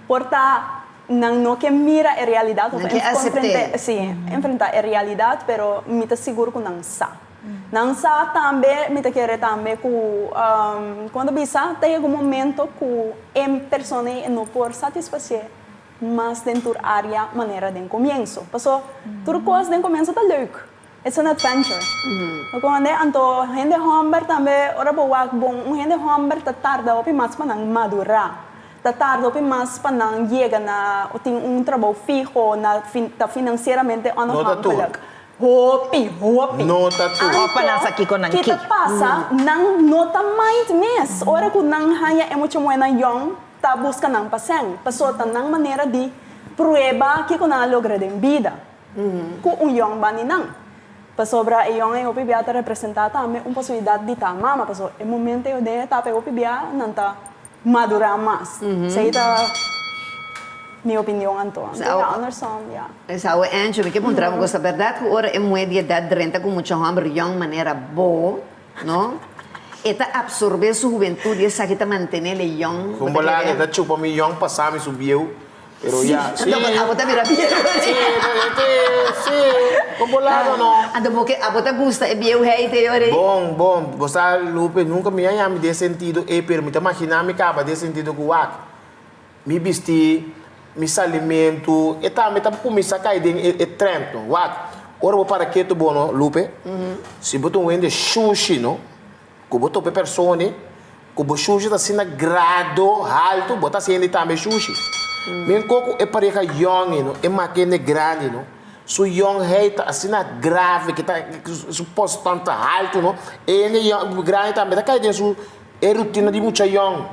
Por ta nan no ke mira e realidat of Nan ke asept'é. Sí, enfrentá e realidat, pero mi ta sigur ku nan sa. Nan sa tambe, mi ta kere tambe ku kon ta bisa, ta yega un momento ku e persona ei no por satisfasé mas den tur área manera den komienso. Paso tur kos den komienso ta leuk. It's an adventure. Bo komand'é? Anto hende hòmber tambe ora bo wak bon, un hende hòmber ta tarda hopi mas pa nan madurá. Ta tarda hopi mas pa nan yega na tin un trabou fiho, na ta finansieramente No ta tur. onafhankelijk. Hopi, hopi. No ta tur. Òf pa nan sa kiko nan Ki ki. ta pasa, nan no ta mind mes. Ora ku nan haña e mucha muhénan yòn, ta buska nan pa sèn. Pasobra ta nan manera di prueba kiko nan a logra den bida. Ku un yòn bani nan. Pasobra e yòn ei hopi bia ta representá tambe un posibilidat di ta mama, pasobra e momento ei den e etapa ei hopi bia nan ta madurá mas. Esei ta mi opinion anto. Anto ya andersom ya. Esau e Ancho, mi ke puntra bo un kos, ta bèrdat ku ora e muhé di edat drenta ku mucha hòmber yòn manera bo, no? E ta apsorbé su hubentut i esaki ta mantenel e yòn, bo Kon ta bo laga kere? e ta chupa mi yòn pasá mi su bieu. Pero ya, sí. Anto abo ta bira bieu. Sí, sí, con bo lado no. Anto bo ke abo ta gusta e bieuheid ei ora ei? Bon, bon, bo sa Lupe, nunca mi a yami den sentido ei, pero mi ta magina mi caba den sentido cu wak, mi bisti, mi salimentu, e tambe ta cuminsa cay den e trend no. Wak, ora bo para ketu bo no, Lupe, si bo ta un hende shushi no, Ku bo topa e persona ku bo shushi ta asina grado haltu, bo ta hasi hende tambe shushi. Men ko ku e pareha yòn ei no, e make hende grandi no, su yònheid ta asina grave ke ta su poston ta haltu no, e hende yòn grandi tambe ta kai den su e rutina di mucha yòn.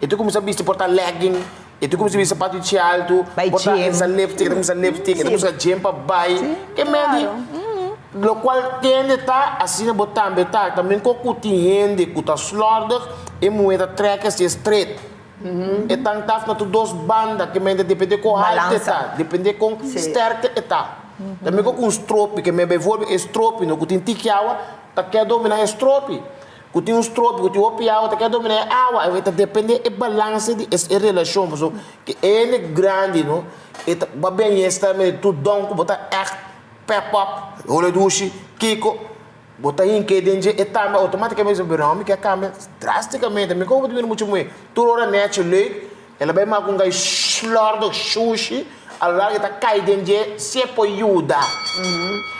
E ta kuminsá bisti por ta legging, e ta kuminsá bisti sapatu di haltu, por ta usa lipstick, e ta kuminsá lipstick, e ta kuminsá gym pa bai. Ke medi lokual kende ta, asina bo tambe ta. Ta men ku tin hende ku ta slòrdig, e muhé ta trèk así stret. E tan taf na tur dos banda, ke men ta depende kon haltu e ta, depende kon sterkte e ta. Ta men ku un stropi, ke men bijvoorbeeld e stropi no ku tin tiki awa, ta ke dominá e stropi. Ku tin un stropi, ku tin hopi awa, ta keda dominá e awa. E ta dependé e balanse di e relashon. Pasobra ku e hende grandi no, e ta bo a bini esta mester tur don ku bo ta ègt pep up, hole dushi, kiko, bo ta hink'é den dje, e tambe outomátikamente bo bira hòmber ke a kambia drástikamente. Mi komo bo ta mira mucha muhé tur ora nèchi, leuk, el a bai maka un gai slòrdig, shushi, a lo largo e ta kai den dje si e por yuda.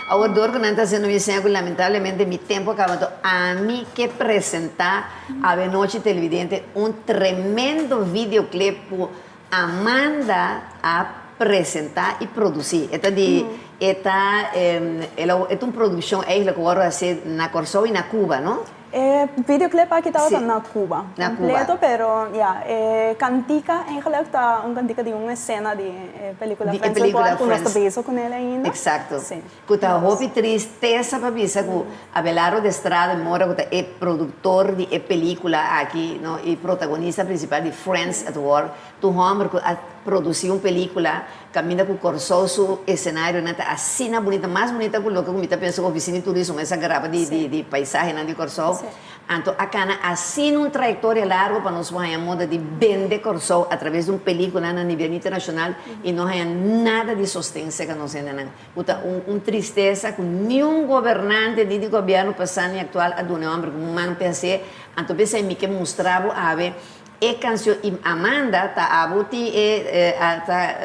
Awor dor ku nan ta hasiendo mi seña ku lamentablemente mi tempu a kaba anto ami ke presentá awenochi televidente un tremendo videoclip ku Amanda a presentá i produsí. E ta di e ta e ta un produkshon eigentlik ku wòrdu hasi na Kòrsou i na Cuba no? E videoclip aki tabata na Cuba. Na Cuba. Completo, pero ya, e cantica eigenlijk ta un cantica di un escena di e pelicula Di e Friends at pelicula War, cu nos ta Friends. bezig cu nel ainda. Exacto. Si. Cu ta hopi tristesa pa bisa cu Abelardo de Estrada Mora cu ta e productor di e pelicula aki, no, y protagonista principal di Friends at War, ta un homber cu a produci un pelicula Caminda cu Corsou su escenarionan ta asina bunita, mas bunita cu loke cu mi ta pensa cu oficina di turismo mester a graba di di di paisahenan di Corsou. Anto a cana asina un trayectoria largo pa nos por haña moda di bende Corsou a traves di un pelicula na nivel internacional y no haña nada di sosten cerca nos hendenan. Cu ta un un tristesa cu niun gobernante ni di gobierno pasa ni actual a duna e homber cu man pe hacié. Anto p'esei mi ke mustra bo awe E cancion y Amanda ta abo tin e a ta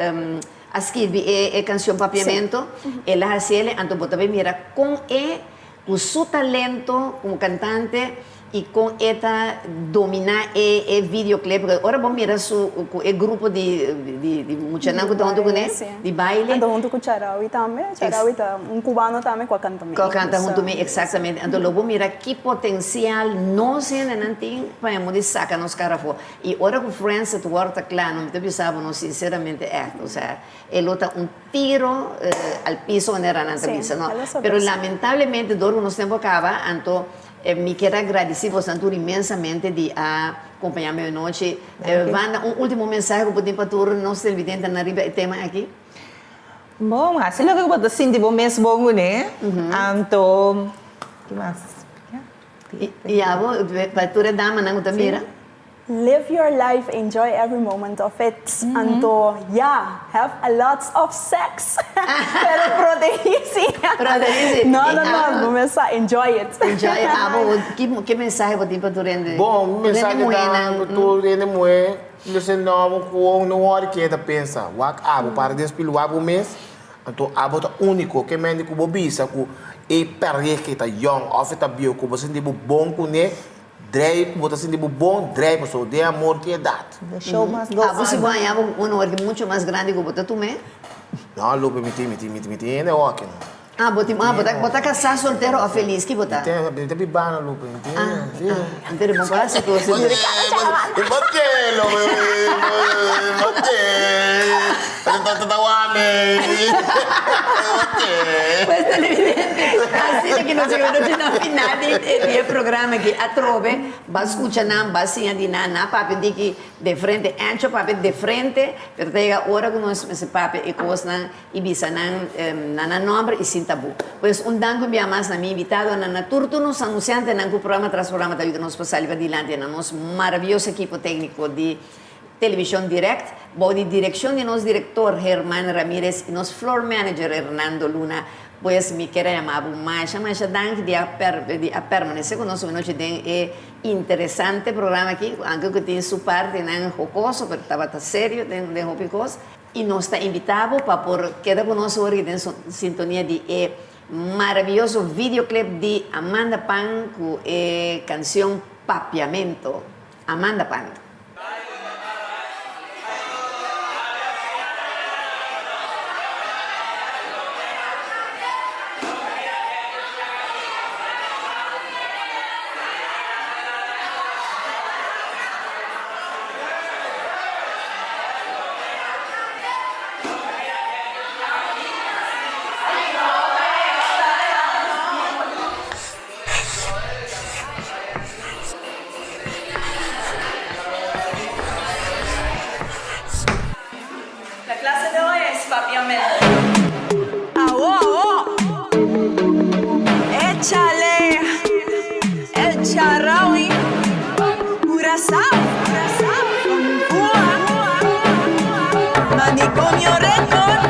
a skirbi e e cancion papiamento el a haciele anto bo ta bay mira con e cu su talento como cantante y con e ta domina e e videoclip porque ora bo mira su cu e grupo di di di muchanan cu ta hunto cune di baile. Anto hunto cu Charawi tambe, Charawi ta un cubano tambe cu a canta mi. Cu a canta hunto mi exactamente anto lo bo mira Ki potencial nos hendenan tin pa hemo di saca nos cara afo. Y ora cu Friends at War ta cla, no mi ta bisa bo no sinceramente echt, o sea, e lo ta un tiro al piso manera nan ta bisa, no. Pero lamentablemente dor cu nos tempo a caba, anto mi kier a gradici bosan tur inmensamente di a compaña mi anochi. Wanda, un ultimo mensahe cu bo tin pa tur nos televidentenan riba e tema aki? Bon, hasi loke ku bo ta sinti bo mes bon kuné. Anto, ki mas? I abo, pa tur e damanan ku ta mira? Live your life, enjoy every moment of it. Anto, ya, have a lots of sex. Pero protehí sí. Protehí sí. No, no, no, bo mes sa, enjoy it. Enjoy it. Abo, ki mensahe bo tin pa tur hende? Bon, mi mensahe ta pa tur hende muhé. Listen no bo ku no wòri keda pensa wak abo para den spil wak bo mes anto abo ta uniko ke mende ku bo bisa ku e pareha e ta yòn òf e ta bieu ku bo sinti bo bon kuné drei ku bo ta sinti bo bon drei pasobra den amor tin edat. The show must go on. Abo si bo haña bo un wòrdi mucho mas grandi ku bo ta tum'é? No Lupe mi tin mi tin mi tin hende wòki no. Ah, bo tin, ah, bo ta, bo ta kasá, soltero òf felis? Ki bo ta? Mi tin, mi ta bibando, Lupe, mi tin, Ah, si. ah, anto di bon por hasi kos di. Bo ke, Lupe, bo ke, bo ta ta wak mi, bo ke. Pues televidente, asina ki nos yega nochi na final di di e programa aki. Atrobe, bo a skucha nan, bo a siña di nan, nan a papia di ki de frente, Ancho papia de frente, pero ta yega ora ku nos mester papia e kosnan. I bisa nan na nan nomber i sin tabú. Pues un danki un bia mas na mi invitadonan, na tur tur nos anunciantenan ku programa tras programa ta yuda nos pa sali pa dilanti, na nos maraviyoso ekipo técnico di. Televishon Direct, bou di direkshon di nos direktor Herman Ramirez i nos floor manager Hernando Luna. Pues mi kier a yama bo masha masha danki di a di a permanece ku nos anochi den e interesante programa aki, anke ku tin su partinan hokoso pero tabata serio den den hopi kos. I nos ta invita bo pa por keda ku nos ora den sintonia di e maraviyoso videoclip di Amanda Pan ku e kansion Papiamento. Amanda Pan. La clase de hoy es papiamento. Awo awo! Échale! El Charawi! Curaçao! Cuba! Manicomio Record!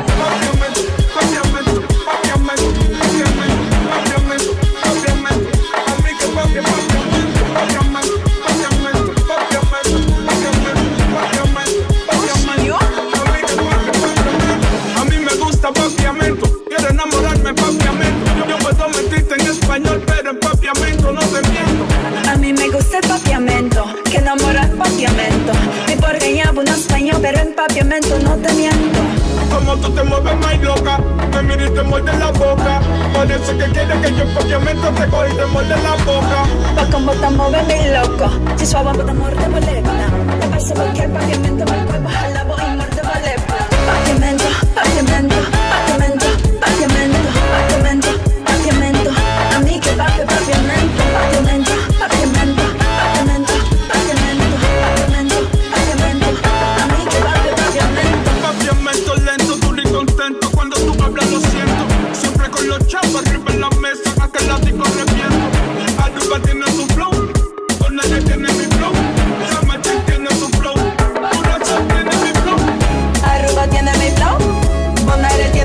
A mí me gusta papiamento, quiero enamorarme papiamento. Yo puedo mentirte en español, pero en papiamento no te miento. A mi me gusta el papiamento, ke namorá papiamento. Mi por gaña bo na spañó, pero en papiamento no te miento. Como tú te mueves, my loca, me mira y te muerde la boca. Parece que quieres que yo en papiamento te coja y te muerde la boca. Pa kon bo ta move mi loko, si suave bo ta morde bo lepnan. Ta parse bo kier papiamento, bal cuerpo hala bo y morde bo lepnan. Papiamento, papiamento, papiamento, papiamento, papiamento, papiamento. Ami ke papia papiamento, papiamento, papiamento, papiamento, papiamento, papiamento, papiamento. Ami ke papia papiamento. Papiamento lento, duro y contento. Cuando tú hablas lo siento. Siempre con los chavos arriba en la mesa, hasta la disco reviento. Aruba tiene su flow, Bonaire tiene mi flow, San Martín tiene su flow, Curaçao tiene mi flow. Aruba tiene mi flow, Bonaire tiene.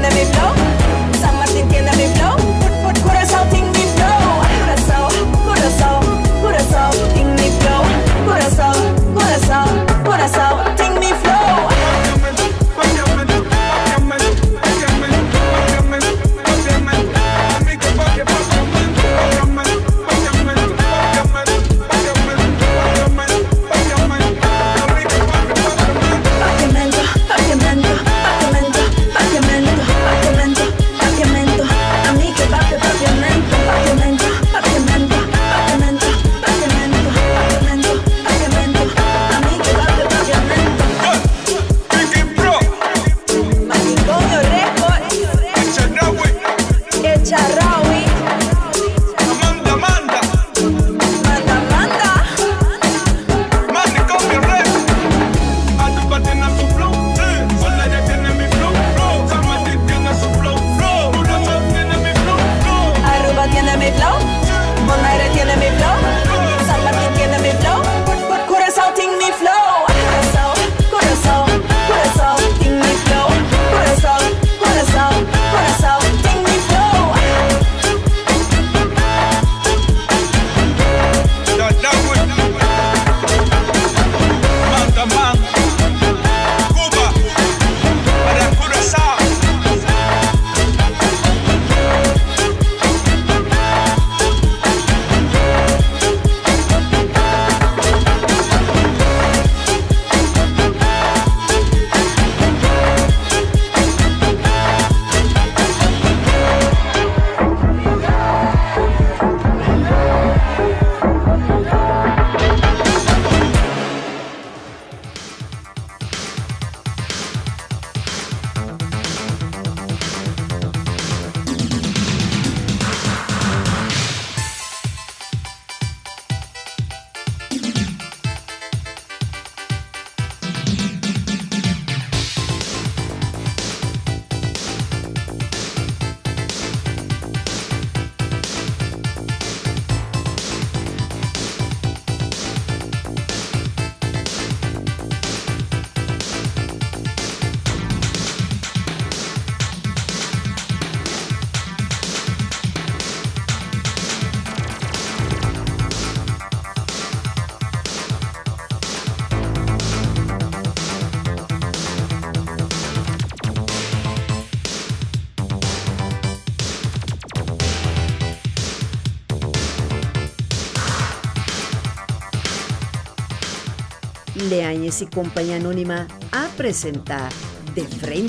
Leañez y Compañía Anónima a presentá De Frente.